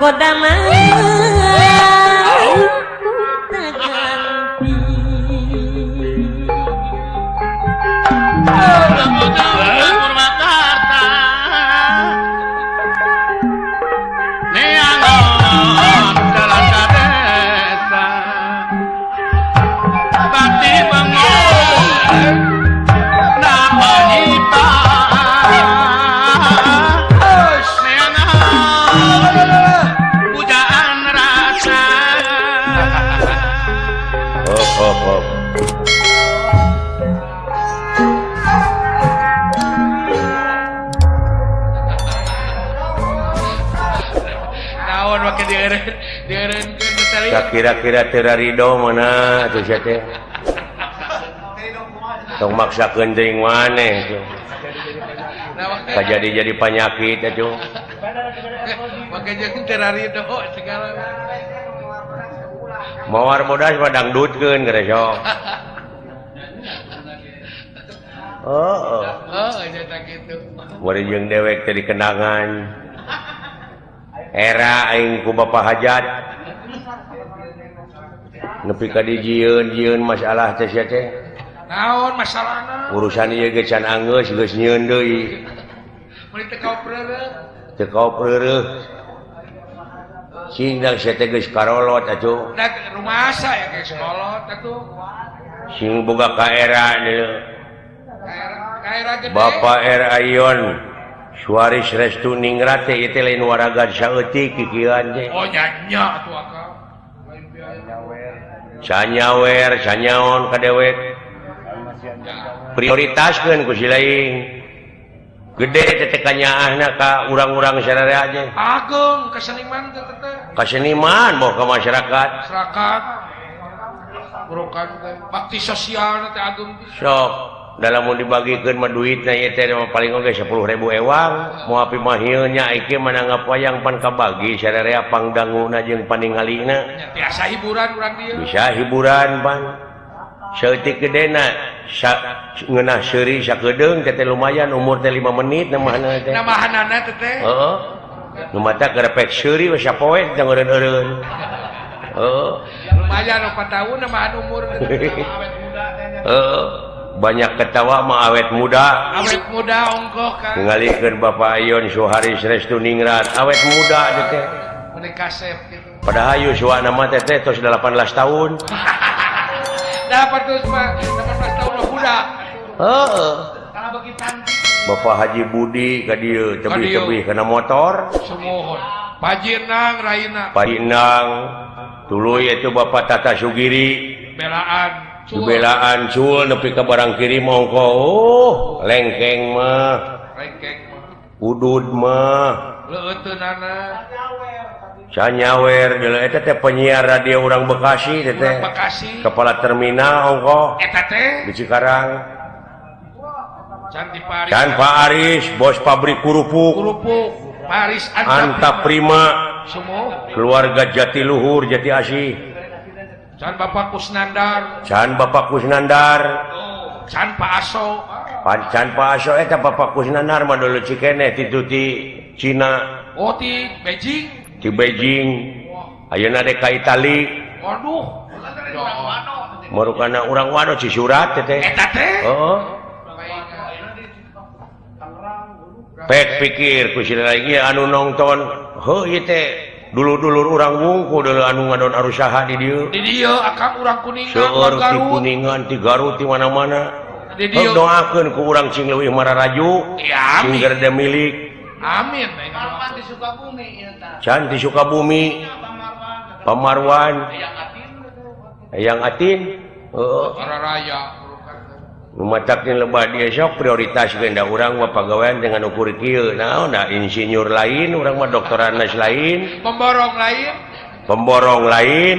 Godama ganti. Kira-kira terarido mana tuh sia teh. Tong maksakeun teuing maneh tuh. Kajadi jadi panyakit atuh. Make jeung terarido segala. Mawar bodas mah dangdutkeun geus sok. Oh. Oh, nya kitu. Bari jeung dewek teh dikenangan. Era aing ku Bapak Hajat. Nepi ka dijieun-jieun masalah teh sia teh. Naon masalahna? Urusan ieu ge can anggeus geus nyieun deui. Mun teu kaopreureuh. Teu kaopreureuh. Sing dang sia teh geus karolot atuh. Da rumasa ya geus kolot atuh. Sing boga ka era deui. Ka era gede. Bapak R Ayon Suaris Restu Ningrat teh ieu teh lain waraga saeutik kikieuan teh. Oh nya nya atuh akang. Canyawer, canyaon ka dewek. Prioritaskeun ku si lain. Gede teh teh kanyaahna ka urang-urang sararea teh. Agung kaseniman teh teh. Kaseniman boh ka masyarakat. Masyarakat. Burukan teh bakti sosial teh agung. Sok dalam mun dibagikeun mah duitna ieu teh paling oge 10.000 ewang. Moal pimahieun nya ieu mah nanggap wayang pan kabagi sararea pangdanguna jeung paningalina. Biasa hiburan urang dieu. Bisa hiburan pan. Saeutik gedena ngeunah seuri sakedeung teh lumayan umur teh 5 menit namahanana teh. Namahanana teh teh. Heeh. Nu mata gerepek seuri we sapoe teh ngeureun-eureun. Heeh. Lumayan 4 tahun namahan umur teh awet muda teh. Heeh. Banyak ketawa mah awet muda. Awet muda ongkoh kan. Ngalikeun Bapak Ayon Suharis Restu Ningrat awet muda teh teh. Mun kasep kitu. Padahal yuswana mah teh teh tos 18 tahun. 18 tahun mah budak. Heeh. Salah bagi cantik. Bapak Haji Budi ka dieu tebih-tebih kana motor. Sumuhun. Pajinang raina. Pajinang. Tuluy itu Bapak Tata Sugiri. Belaan. Belaan cul nepi ka barang kiri mongko. Oh, lengkeng mah. Lengkeng mah. Udud mah. Leuteunana. Canyawer deuleu eta teh penyiar radio urang Bekasi teh teh. Bekasi. Kepala terminal ongkoh. Eta teh di Cikarang. Can Pak Aris. Can Pak Aris, bos pabrik kerupuk. Kerupuk. Paris Anta Prima. Semua. Keluarga Jatiluhur, Jati Asih. Can Bapak Kusnandar. Can Bapak Kusnandar. Oh, Can Pak Aso. Can Pak Aso eta Bapak Kusnandar mah dulu cikene ti ti Cina. Oh, ti Beijing. Di Beijing. Ayeuna dek ka Itali. Waduh. Marukana urang wano Cisurat teh teh. Eta teh. Heeh. Pek pikir ku si lagi anu nonton. Heuh ieu teh dulur-dulur urang wungku dulu anu ngadon arusaha di dieu. Di dieu akang urang Kuningan, seueur ti Kuningan, ti Garut, ti mana-mana. Di dieu doakeun ku urang cing leuwih mararaju, ya, cing gerde milik. Amin. Marwan di Sukabumi ieu tah. Can di Sukabumi. Pamarwan. Eyang Atin. Heeh. Raya. Nu matakna lebah dia sok prioritas da urang mah pagawean dengan ukur kieu. Naon da insinyur lain, urang mah doktoranes lain, pemborong lain. Pemborong lain.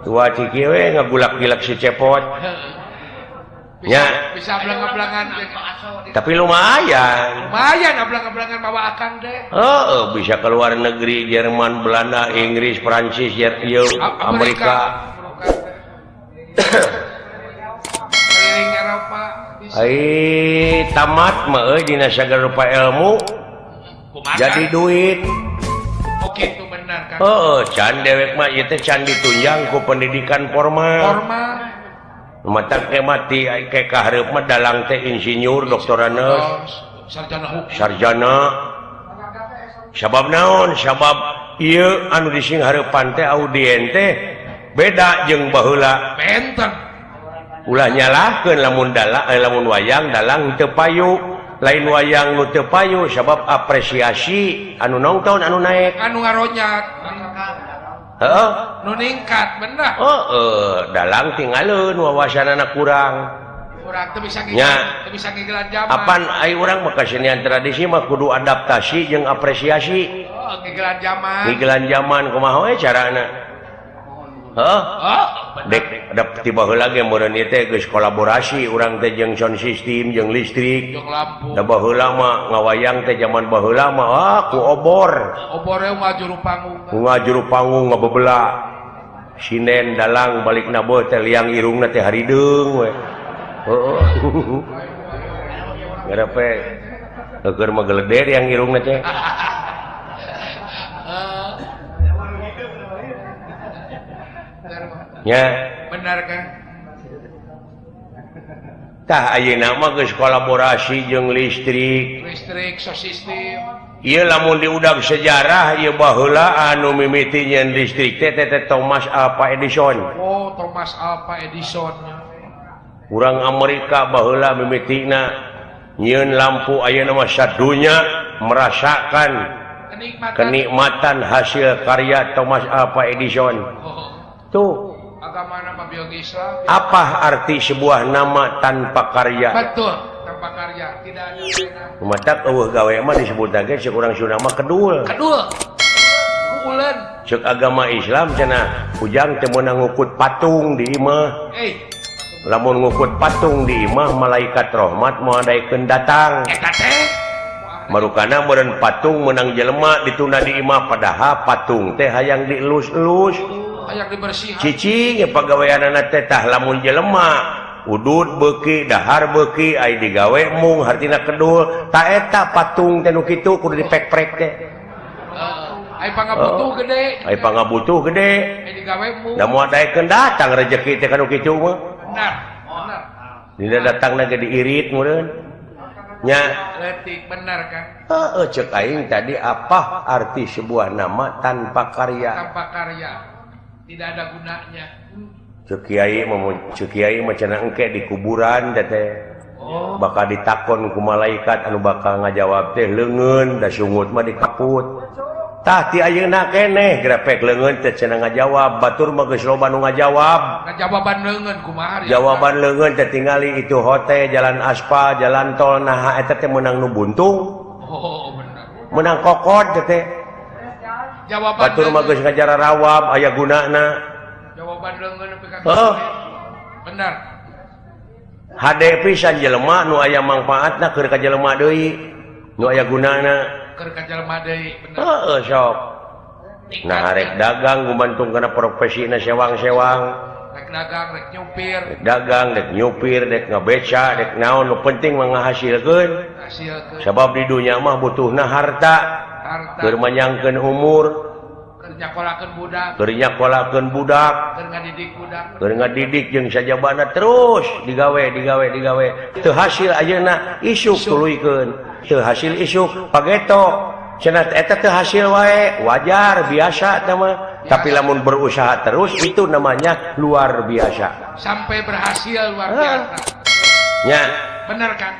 Tua ciki we ngagulak-gilak si cepot. Bisa, bisa ablang-ablangan tapi lumayan. Lumayan ablang-ablangan bawa akang deh. Heeh, bisa ke luar negeri, Jerman, Belanda, Inggris, Perancis, Amerika. Eropa. Ai tamat mah euy dina sagala rupa ilmu. Kumaha? Jadi duit. Oke, itu benar. Benar kan? Heeh, can dewek mah ieu teh can ditunjang ku pendidikan formal. Formal. Mata ke mati ke kahareup mah dalang teh insinyur, doktoranes, sarjana hukum. Sarjana. Sabab naon? Sabab ieu anu dising hareupan teh audien teh beda jeung baheula. Benten. Ulah nyalahkeun lamun dalang lamun wayang dalang teu payu, lain wayang nu teu payu sabab apresiasi anu nonton anu naek, anu ngaronyak. Heeh, nu ningkat bener. Heeh, dalang tinggalin wawasanana kurang. Kurang teu bisa ngigelan, teu bisa ngigelan zaman. Apan ai urang mah kasenian tradisi mah kudu adaptasi jeung apresiasi. Oh, ngigelan zaman. Ngigelan zaman kumaha we carana? Heeh. Dek tiba heula ge meureun ieu teh geus kolaborasi urang teh jeung sound system jeung listrik. Jeung lampu. Da baheula mah ngawayang teh zaman baheula mah ah ku obor. Obore ngajuru panggung. Ngajuru panggung ngabebela. Sinen dalang balik naboh teh liang irungna teh harideung we. Heeh. Ngarepe keur mah geleder yang irungna teh. Ya. Benar kan? Tah ayeuna mah geus kolaborasi jeung listrik. Listrik, sound system. Ieu lamun diudag sejarah ieu baheula anu mimiti nyeun listrik teh teh Thomas Alva Edison. Oh, Thomas Alva Edison. Urang Amerika baheula mimitina nyieun lampu ayeuna mah sadunya merasakan kenikmatan hasil karya Thomas Alva Edison. Oh. Tuh. Agama nama biologi Islam. Apa arti sebuah nama tanpa karya? Betul, tanpa karya tidak ada pena. Matak eueuh gawe mah disebut lagi cek urang Sunda mah kedul. Kedul. Kuuleun. Cek agama Islam cenah ujang teu meunang ngukut patung di imah. Lamun ngukut patung di imah malaikat rahmat moal daekeun datang. Eta teh marukana meureun patung meunang jelema ditunda di imah padahal patung teh hayang dielus-elus. Hayang dibersihan. Cicing ya pagaweanana teh tah lamun jelema udud beuki dahar beuki ai digawe mung hartina kedul ta eta patung teh nu kitu kudu dipek-prek teh. Ai pangabutuh gede. Ai pangabutuh gede. Ai digawe mung. Da moal daekeun datang rejeki teh kanu kitu mah. Benar. Benar. Dina datangna ge diirit meureun. Nya leutik benar kan? Heeh cek aing tadi apa arti sebuah nama tanpa karya? Tanpa karya. Tidak ada gunanya. Cek kiai mah cenah engke di kuburan teh. Oh. Bakal ditakon ku malaikat anu bakal ngajawab teh leungeun da sungut mah dikaput. Tah ti ayeuna keneh grepek leungeun teh cenah ngajawab, batur mah geus loba nu ngajawab. Ngajawaban leungeun kumaha? Jawaban leungeun teh tingali itu hotel, jalan aspal, jalan tol naha eta teh meunang nu buntung. Oh, bener. Meunang kokod teh. Jawaban batur mah geus ngajarawab aya gunana. Jawaban leungeun nepi ka oh. Bener. Hade pisan jelema nu aya mangfaatna keur ka jelema deui, nu aya gunana keur ka jelema deui, bener. Heeh sok. Nah rek dagang gumantung kana profesina sewang-sewang. Rek dagang, rek nyupir. Rek dagang, rek nyupir, rek ngabeca, rek naon nu penting mah ngahasilkeun. Hasilkeun. Sabab di dunya mah butuhna harta. Harta. Keur manyangkeun umur, keur nyakolakeun budak, keur nyakolakeun budak, keur ngadidik budak, keur ngadidik jeung sajabana terus digawe digawe digawe. Teu hasil ayeuna isuk tuluykeun, teu hasil isuk pageto. Cenah eta teu hasil wae, wajar biasa teh mah. Tapi lamun berusaha terus itu namanya luar biasa. Sampai berhasil luar biasa. Nya. Bener kan?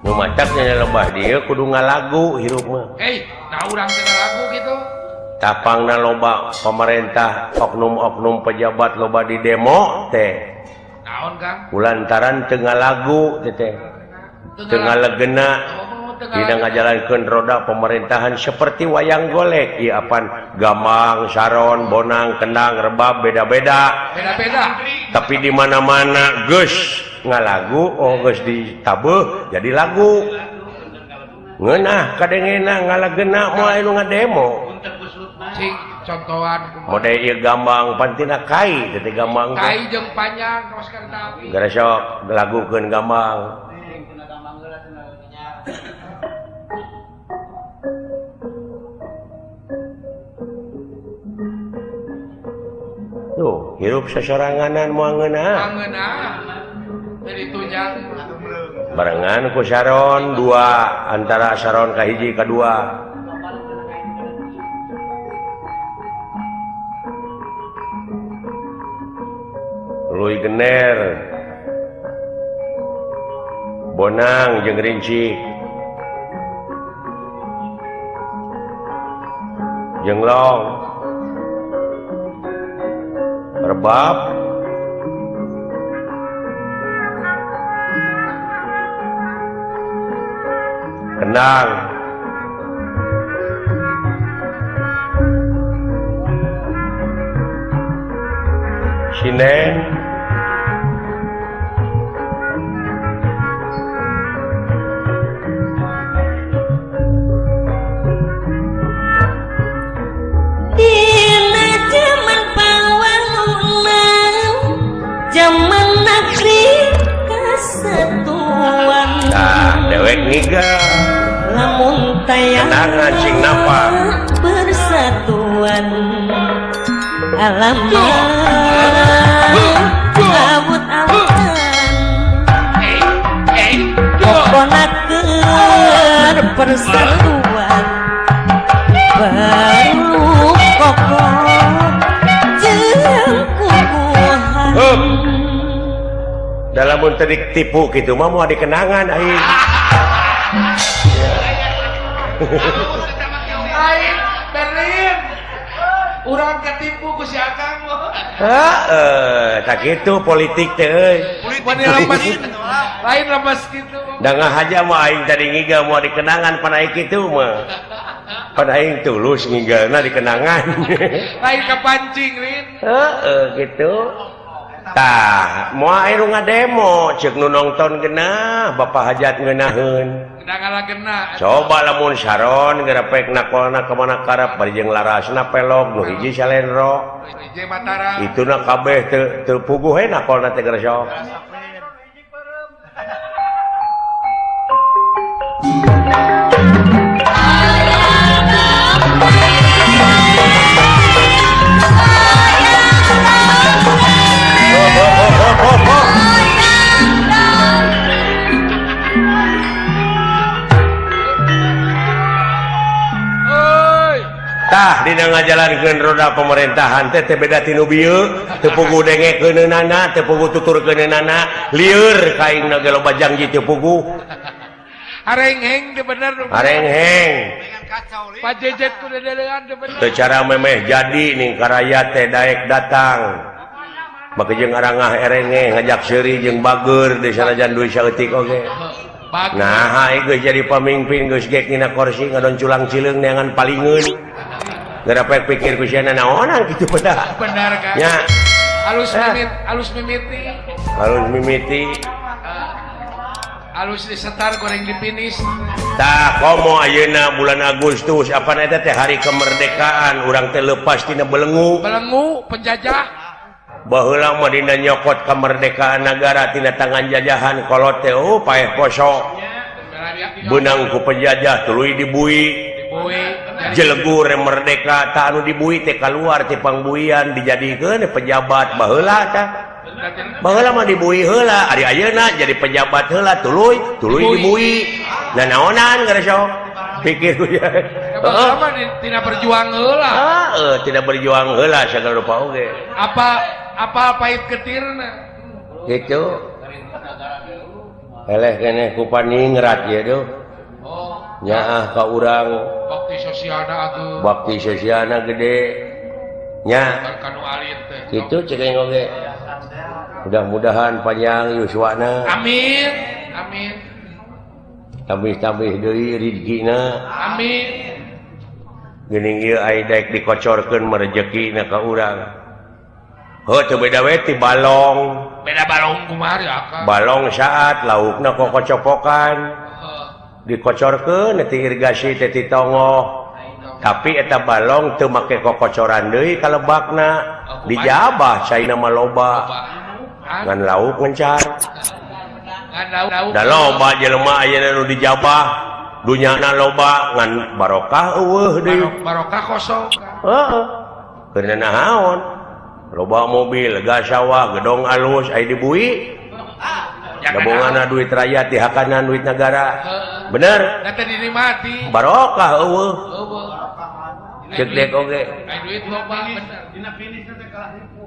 Nu mataknya lebah dia kudu ngalagu hirup mah. Nah urang teh ngalagu gitu. Tapangna loba pemerintah, oknum-oknum pejabat loba di demo teh. Naon Kang? Kulantaran teu ngalagu teh teh. Teu ngalegena dina ngajalankeun roda pemerintahan seperti wayang golek ieu apan gamang, saron, bonang, kendang, rebab beda-beda. Beda-beda. Tapi di mana-mana geus ngalagu, oh geus ditabeuh jadi lagu. Ngeunah kadengena ngalagena moal anu ngademo. Cing contohan mode ieu gambang pantina kai teh gambang. Kai jeung panjang kaos kereta api. Gara sok lagukeun gambang. Tuh, hirup sasoranganan moal ngeunah. Barengan ku saron dua antara saron ka hiji ka dua. Lui gener. Bonang jeung rinci. Jenglong. Rebab. Kenang. Sinen. Dina jaman pawalunan, jaman negeri kesatuan. Nah, dewek niga. Lamun tayang kenangan sing napa persatuan alamat awut-awutan pokona keur persatuan baru kokoh jeung kukuhan. Dalam mun teu ditipu kitu mah moal dikenangan aing. Aing Berlin. Urang ketipu ku si Akang mah. Heeh, tak kitu politik teh euy. Politik lain lepas kitu. Da ngahaja mah aing tadi ngiga moal dikenangan pan aing kitu mah. Pan aing tulus ngigalna dikenangan. Lain kapancing Lin. Heeh, kitu. Tah, moal aing nu ngademo ceuk nu nongton geunah, Bapak Hajat ngeunaheun. Coba lamun saron gerepek nakolna kemana karep bari jeung larasna pelog nu hiji salenro ituna kabeh teu puguh we nakolna teh geresok. Tah dina ngajalankeun roda pemerintahan teh teh beda ti nu bieu, teu puguh dengekeunana, teu puguh tuturkeunana, lieur ka aingna ge loba janji teu puguh. Arengheng teu bener. Arengheng. Pajejet ku dedelean teu bener. Teu cara memeh jadi ning karayat teh daek datang. Bake jeung arangah erengeh ngajak seuri jeung bager di sanajan duit saeutik oge. Nah, geus jadi pamimpin geus gek dina kursi ngadon culang cileung neangan palingeun. Gara pikir ku sia naonan kitu pada. Benar kan? Nya. Alus mimit, alus mimiti. Alus mimiti. Alus disetar goreng dipinis. Tah komo ayeuna bulan Agustus apan eta teh hari kemerdekaan urang teh leupas tina belenggu. Belenggu penjajah. Baheula mah dina nyokot kemerdekaan nagara tina tangan jajahan kolot teh oh paeh poso. Beunang ku penjajah tuluy dibui. Jelegur merdeka tak anu dibui teh kaluar ti pangbuian dijadikeun pejabat baheula tah. Baheula mah dibui heula, ari ayeuna jadi pejabat heula tuluy tuluy dibui. Nanaonan geus pikir ku ya. Baheula mah tidak berjuang heula. Heeh, tidak berjuang heula sagala rupa oge. Apa pahit ketirna? Gitu. Eleh keneh ku paningrat ieu duh. Nyaah ka urang bakti sosialna ageung. Bakti sosialna gede. Nya. Kitu cek aing oge. Mudah-mudahan panjang yuswana. Amin. Amin. Tambih-tambih deui rezekina. Amin. Geuning ieu ai daek dikocorkeun mah rejekina ka urang. Heuh teu beda we ti balong. Beda balong kumaha ya Akang? Balong saat laukna kokocopokan. Dikocorkeun ti irigasi teh ti tongoh. Tapi eta balong teu make kokocoran deui ka lebakna. Dijabah caina mah loba. Ngan lauk ngencar. Da loba jelema ayeuna nu dijabah, dunyana loba ngan barokah eueuh deui. Barokah kosong. Heeh. Keur naon? Loba mobil, lega sawah, gedong alus, aya dibui. Dabongana duit rakyat dihakanan duit negara. Bener? Da teu dinikmati. Barokah eueuh. Ceuk dek oge. Aya duit loba bener. Dina finish teh kalah ripuh.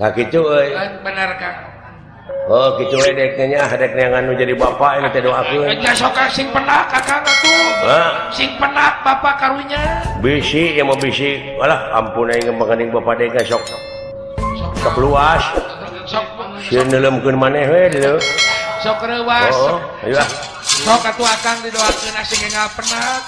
Nah kitu euy. Bener Kang. Oh kitu we dek nya dek neangan nu jadi bapak ini teh doakeun. Nya sok sing penak Akang atuh. Sing penak bapak karunya. Bisi ya mau bisi. Alah ampun aing ngembangkeun bapak dek sok. Sok luas. Sok sieun neuleumkeun maneh we deuleu. Sok reuwas. Oh, ayo ah. Sok atuh Akang didoakeun sing enggal penak.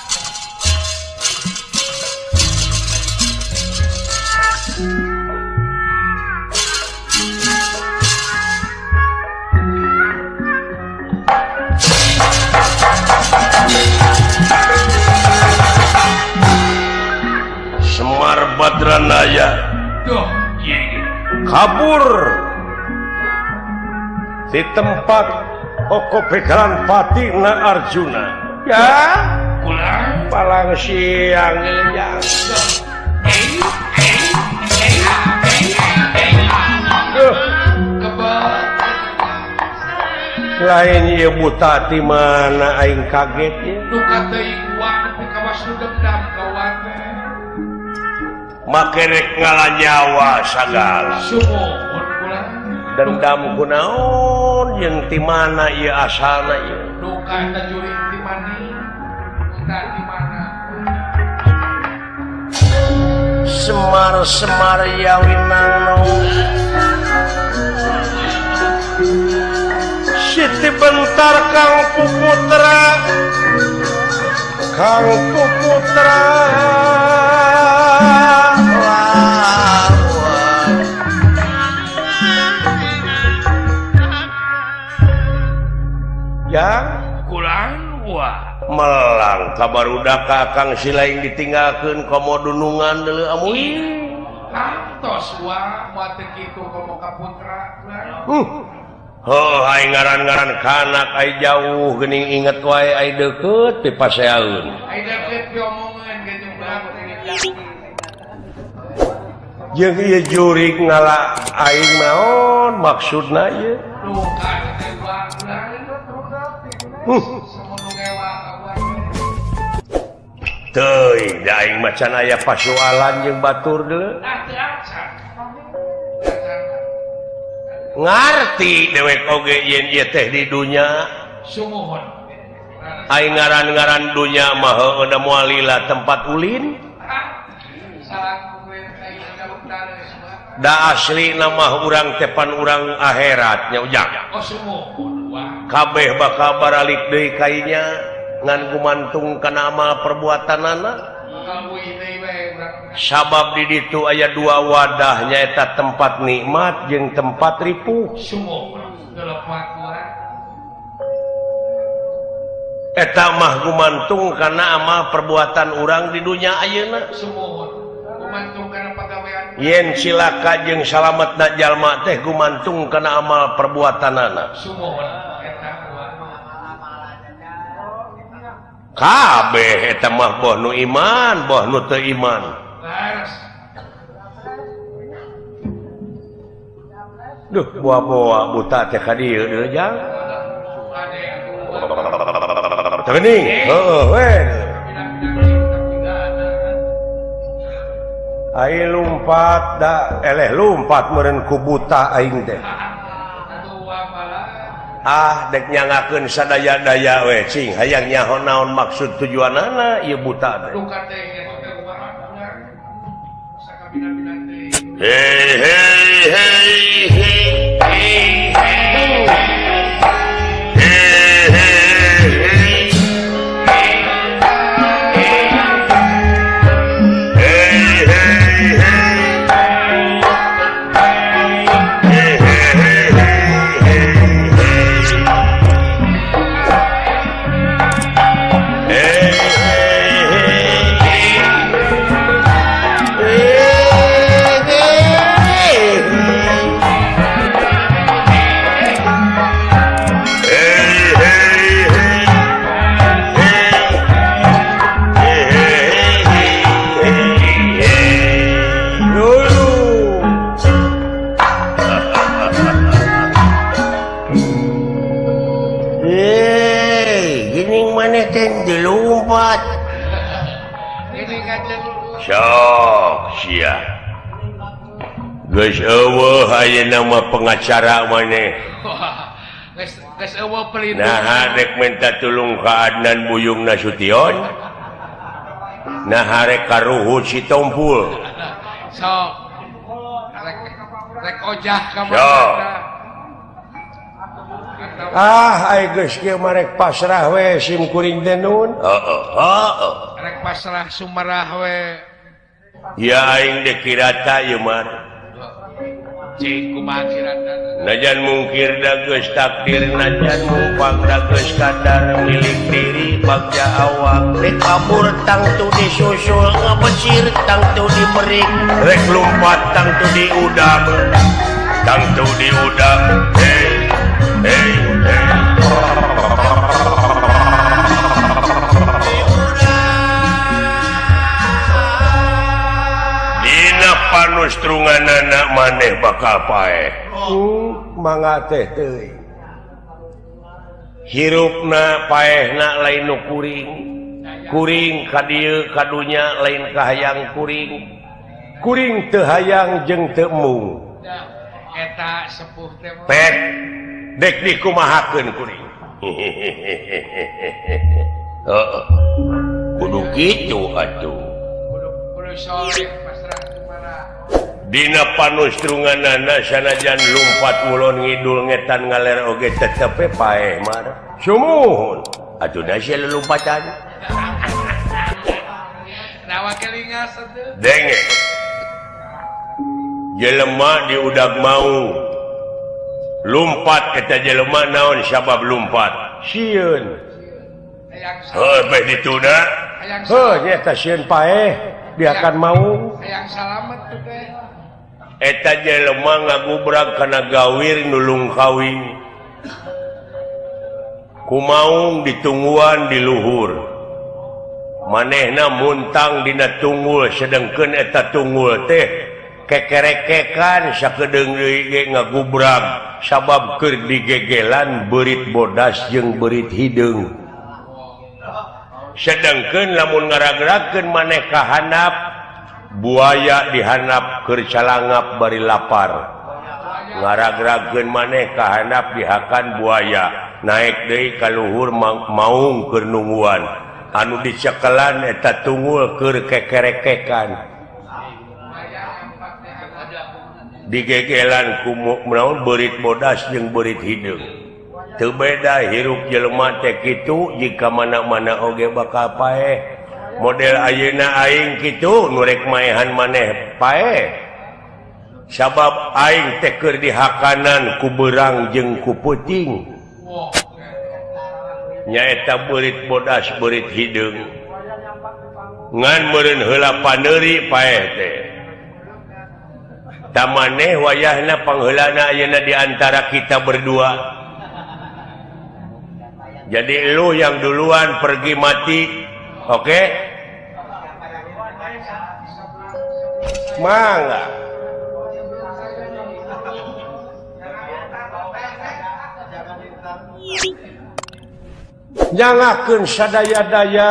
Semar Badranaya. Duh. Kabur di tempat Oko Begalan Pati na Arjuna. Ya, pulang palang siang ya. Duh, lain ieu buta ti mana aing kaget ya. Duka teuing uang nepi ka waslu dendam ka uang teh. Make rek ngalanyawa sagala. Sumuhun kula. Dendam kunaon jeung ti mana ieu asalna ieu? Duka eta jurig ti mani. Eta ti mana? Semar-semar yawinano. Siti bentar Kang Puputra. Kang Puputra. Ya kulang wah melang kabarudak Kakang silaing ditinggalkeun komo dunungan deuleu amuy kantos wah moal teu kitu komo ka putra heuh ai ngaran-ngaran kanak ai jauh geuning inget wae ai deukeut pipaseaeun ai deukeut piomongeun ge jeung urang jeung ieu jurig ngala aing naon maksudna ieu duka teh wah teuing da aing macan aya pasualan jeung batur deuleu. Ngarti dewek oge yen ieu teh di dunya. Sumuhun. Aing ngaran-ngaran dunya mah heueuh da moal lila tempat ulin. Da asli nama urang tepan urang akhirat nya ujang. Oh sumuhun. Kabeh bakal baralik deui kainya ngan gumantung kana amal perbuatanana. Sabab di ditu aya dua wadah nyaeta tempat nikmat jeung tempat ripuh. Eta mah gumantung kana amal perbuatan urang di dunya ayeuna. Yen cilaka jeung salametna jalma teh gumantung kana amal perbuatanana. Kabeh eta mah boh nu iman, boh nu teu iman. Duh, boa-boa buta teh ka dieu deui jang. Teu geuning. Heueuh we. Ai lumpat da eleh lumpat meureun ku buta aing teh. Ah dek nyangakeun sadaya-daya we cing hayang nyaho naon maksud tujuanana ieu buta teh. Hei hei hei hei hei hey. Sok sia. Geus eueuh ayeuna mah pengacara maneh. Geus eueuh pelindung. Nah rek minta tulung ka Adnan Buyung Nasution. Nah rek ka Ruhut Sitompul. Sok. Rek ojah ka mana. Ah ai geus kieu mah rek pasrah we sim kuring teh nun. Heeh heeh. Rek pasrah sumarah we. Ya aing dek kirata ieu mah. Cing kumaha kirata. Najan mungkir da geus takdir najan mumpang da geus kadar milik diri bagja awak rek kabur tangtu disusul ngebecir tangtu diperik rek lumpat tangtu diudak tangtu diudak hey hey hey. Dina panustrunganana maneh bakal paeh. Mangga teh teuing. Hirupna paehna lain nu kuring. Kuring ka dieu ka dunya lain kahayang kuring. Kuring teu hayang jeung teu embung. Eta sepuh teh. Pek dek dikumahakeun kuring. Heeh. Kudu kitu atuh. Kudu soleh pasrah kumaha. Dina panustrunganana sanajan lumpat ngulon ngidul ngetan ngaler oge tetep paeh mar. Sumuhun. Atuh da sia lelumpatan. Nawa kelingas atuh. Denge. Jelema diudag mau. Lumpat eta jelema naon sabab lumpat? Sieun. Heuh beh dituna. Heuh nya eta sieun paeh diakan mau. Hayang salamet tuh teh. Eta jelema ngagubrag kana gawir nulung kawin. Kumaung ditungguan di luhur. Manehna muntang dina tunggul sedengkeun eta tunggul teh kekerekekan sakedeung deui ge ngagubrag sabab keur digegelan beurit bodas jeung beurit hideung. Sedengkeun lamun ngaragrakeun maneh ka handap buaya dihandap keur calangap bari lapar. Ngaragrakeun maneh ka handap dihakan buaya naik deui ka luhur maung keur nungguan. Anu dicekelan eta tunggul keur kekerekekan. Digegelan ku naon beurit bodas jeung beurit hideung. Teu beda hirup jelema teh kitu jika mana-mana oge bakal paeh. Model ayeuna aing kitu nu rek maehan maneh paeh. Sabab aing teh keur dihakanan ku beurang jeung ku peuting. Nyaeta beurit bodas beurit hideung. Ngan meureun heula paneuri paeh teh. Tamaneh wayahna pangheulana ayeuna di antara kita berdua. Jadi lu yang duluan pergi mati, oke? Okay? Mangga. Nyangakeun sadaya-daya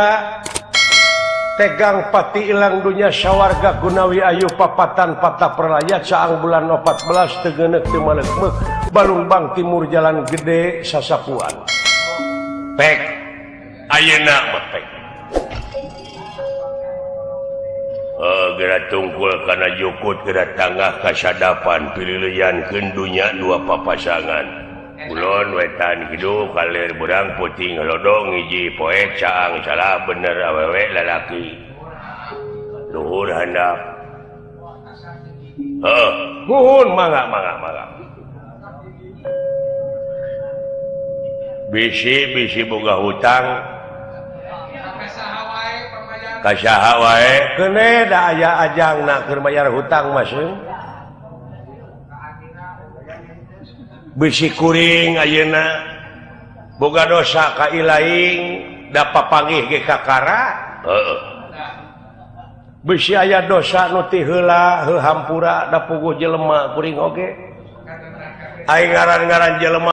tegang pati ilang dunya sawarga gunawi ayu papatan patah perlaya caang bulan 14 teu teu maleukmeuk Balungbang Timur Jalan Gede Sasapuan. Pek ayeuna mah pek. Geura tungkul kana jukut geura tanggah kasadapan pililiankeun dunya dua papasangan. Kulon wetan kidul kalir berang putih ngelodong hiji poe caang salah bener awewe lalaki luhur handap. Heuh muhun mangga mangga mangga. Bisi bisi boga hutang ka saha wae keune da aya ajangna keur bayar hutang mah seung. Bisi kuring ayeuna boga dosa ka ilaing da papanggih ge kakara. Heeh. Bisi aya dosa nu ti heula heuh hampura da puguh jelema kuring oge. Aing ngaran-ngaran jelema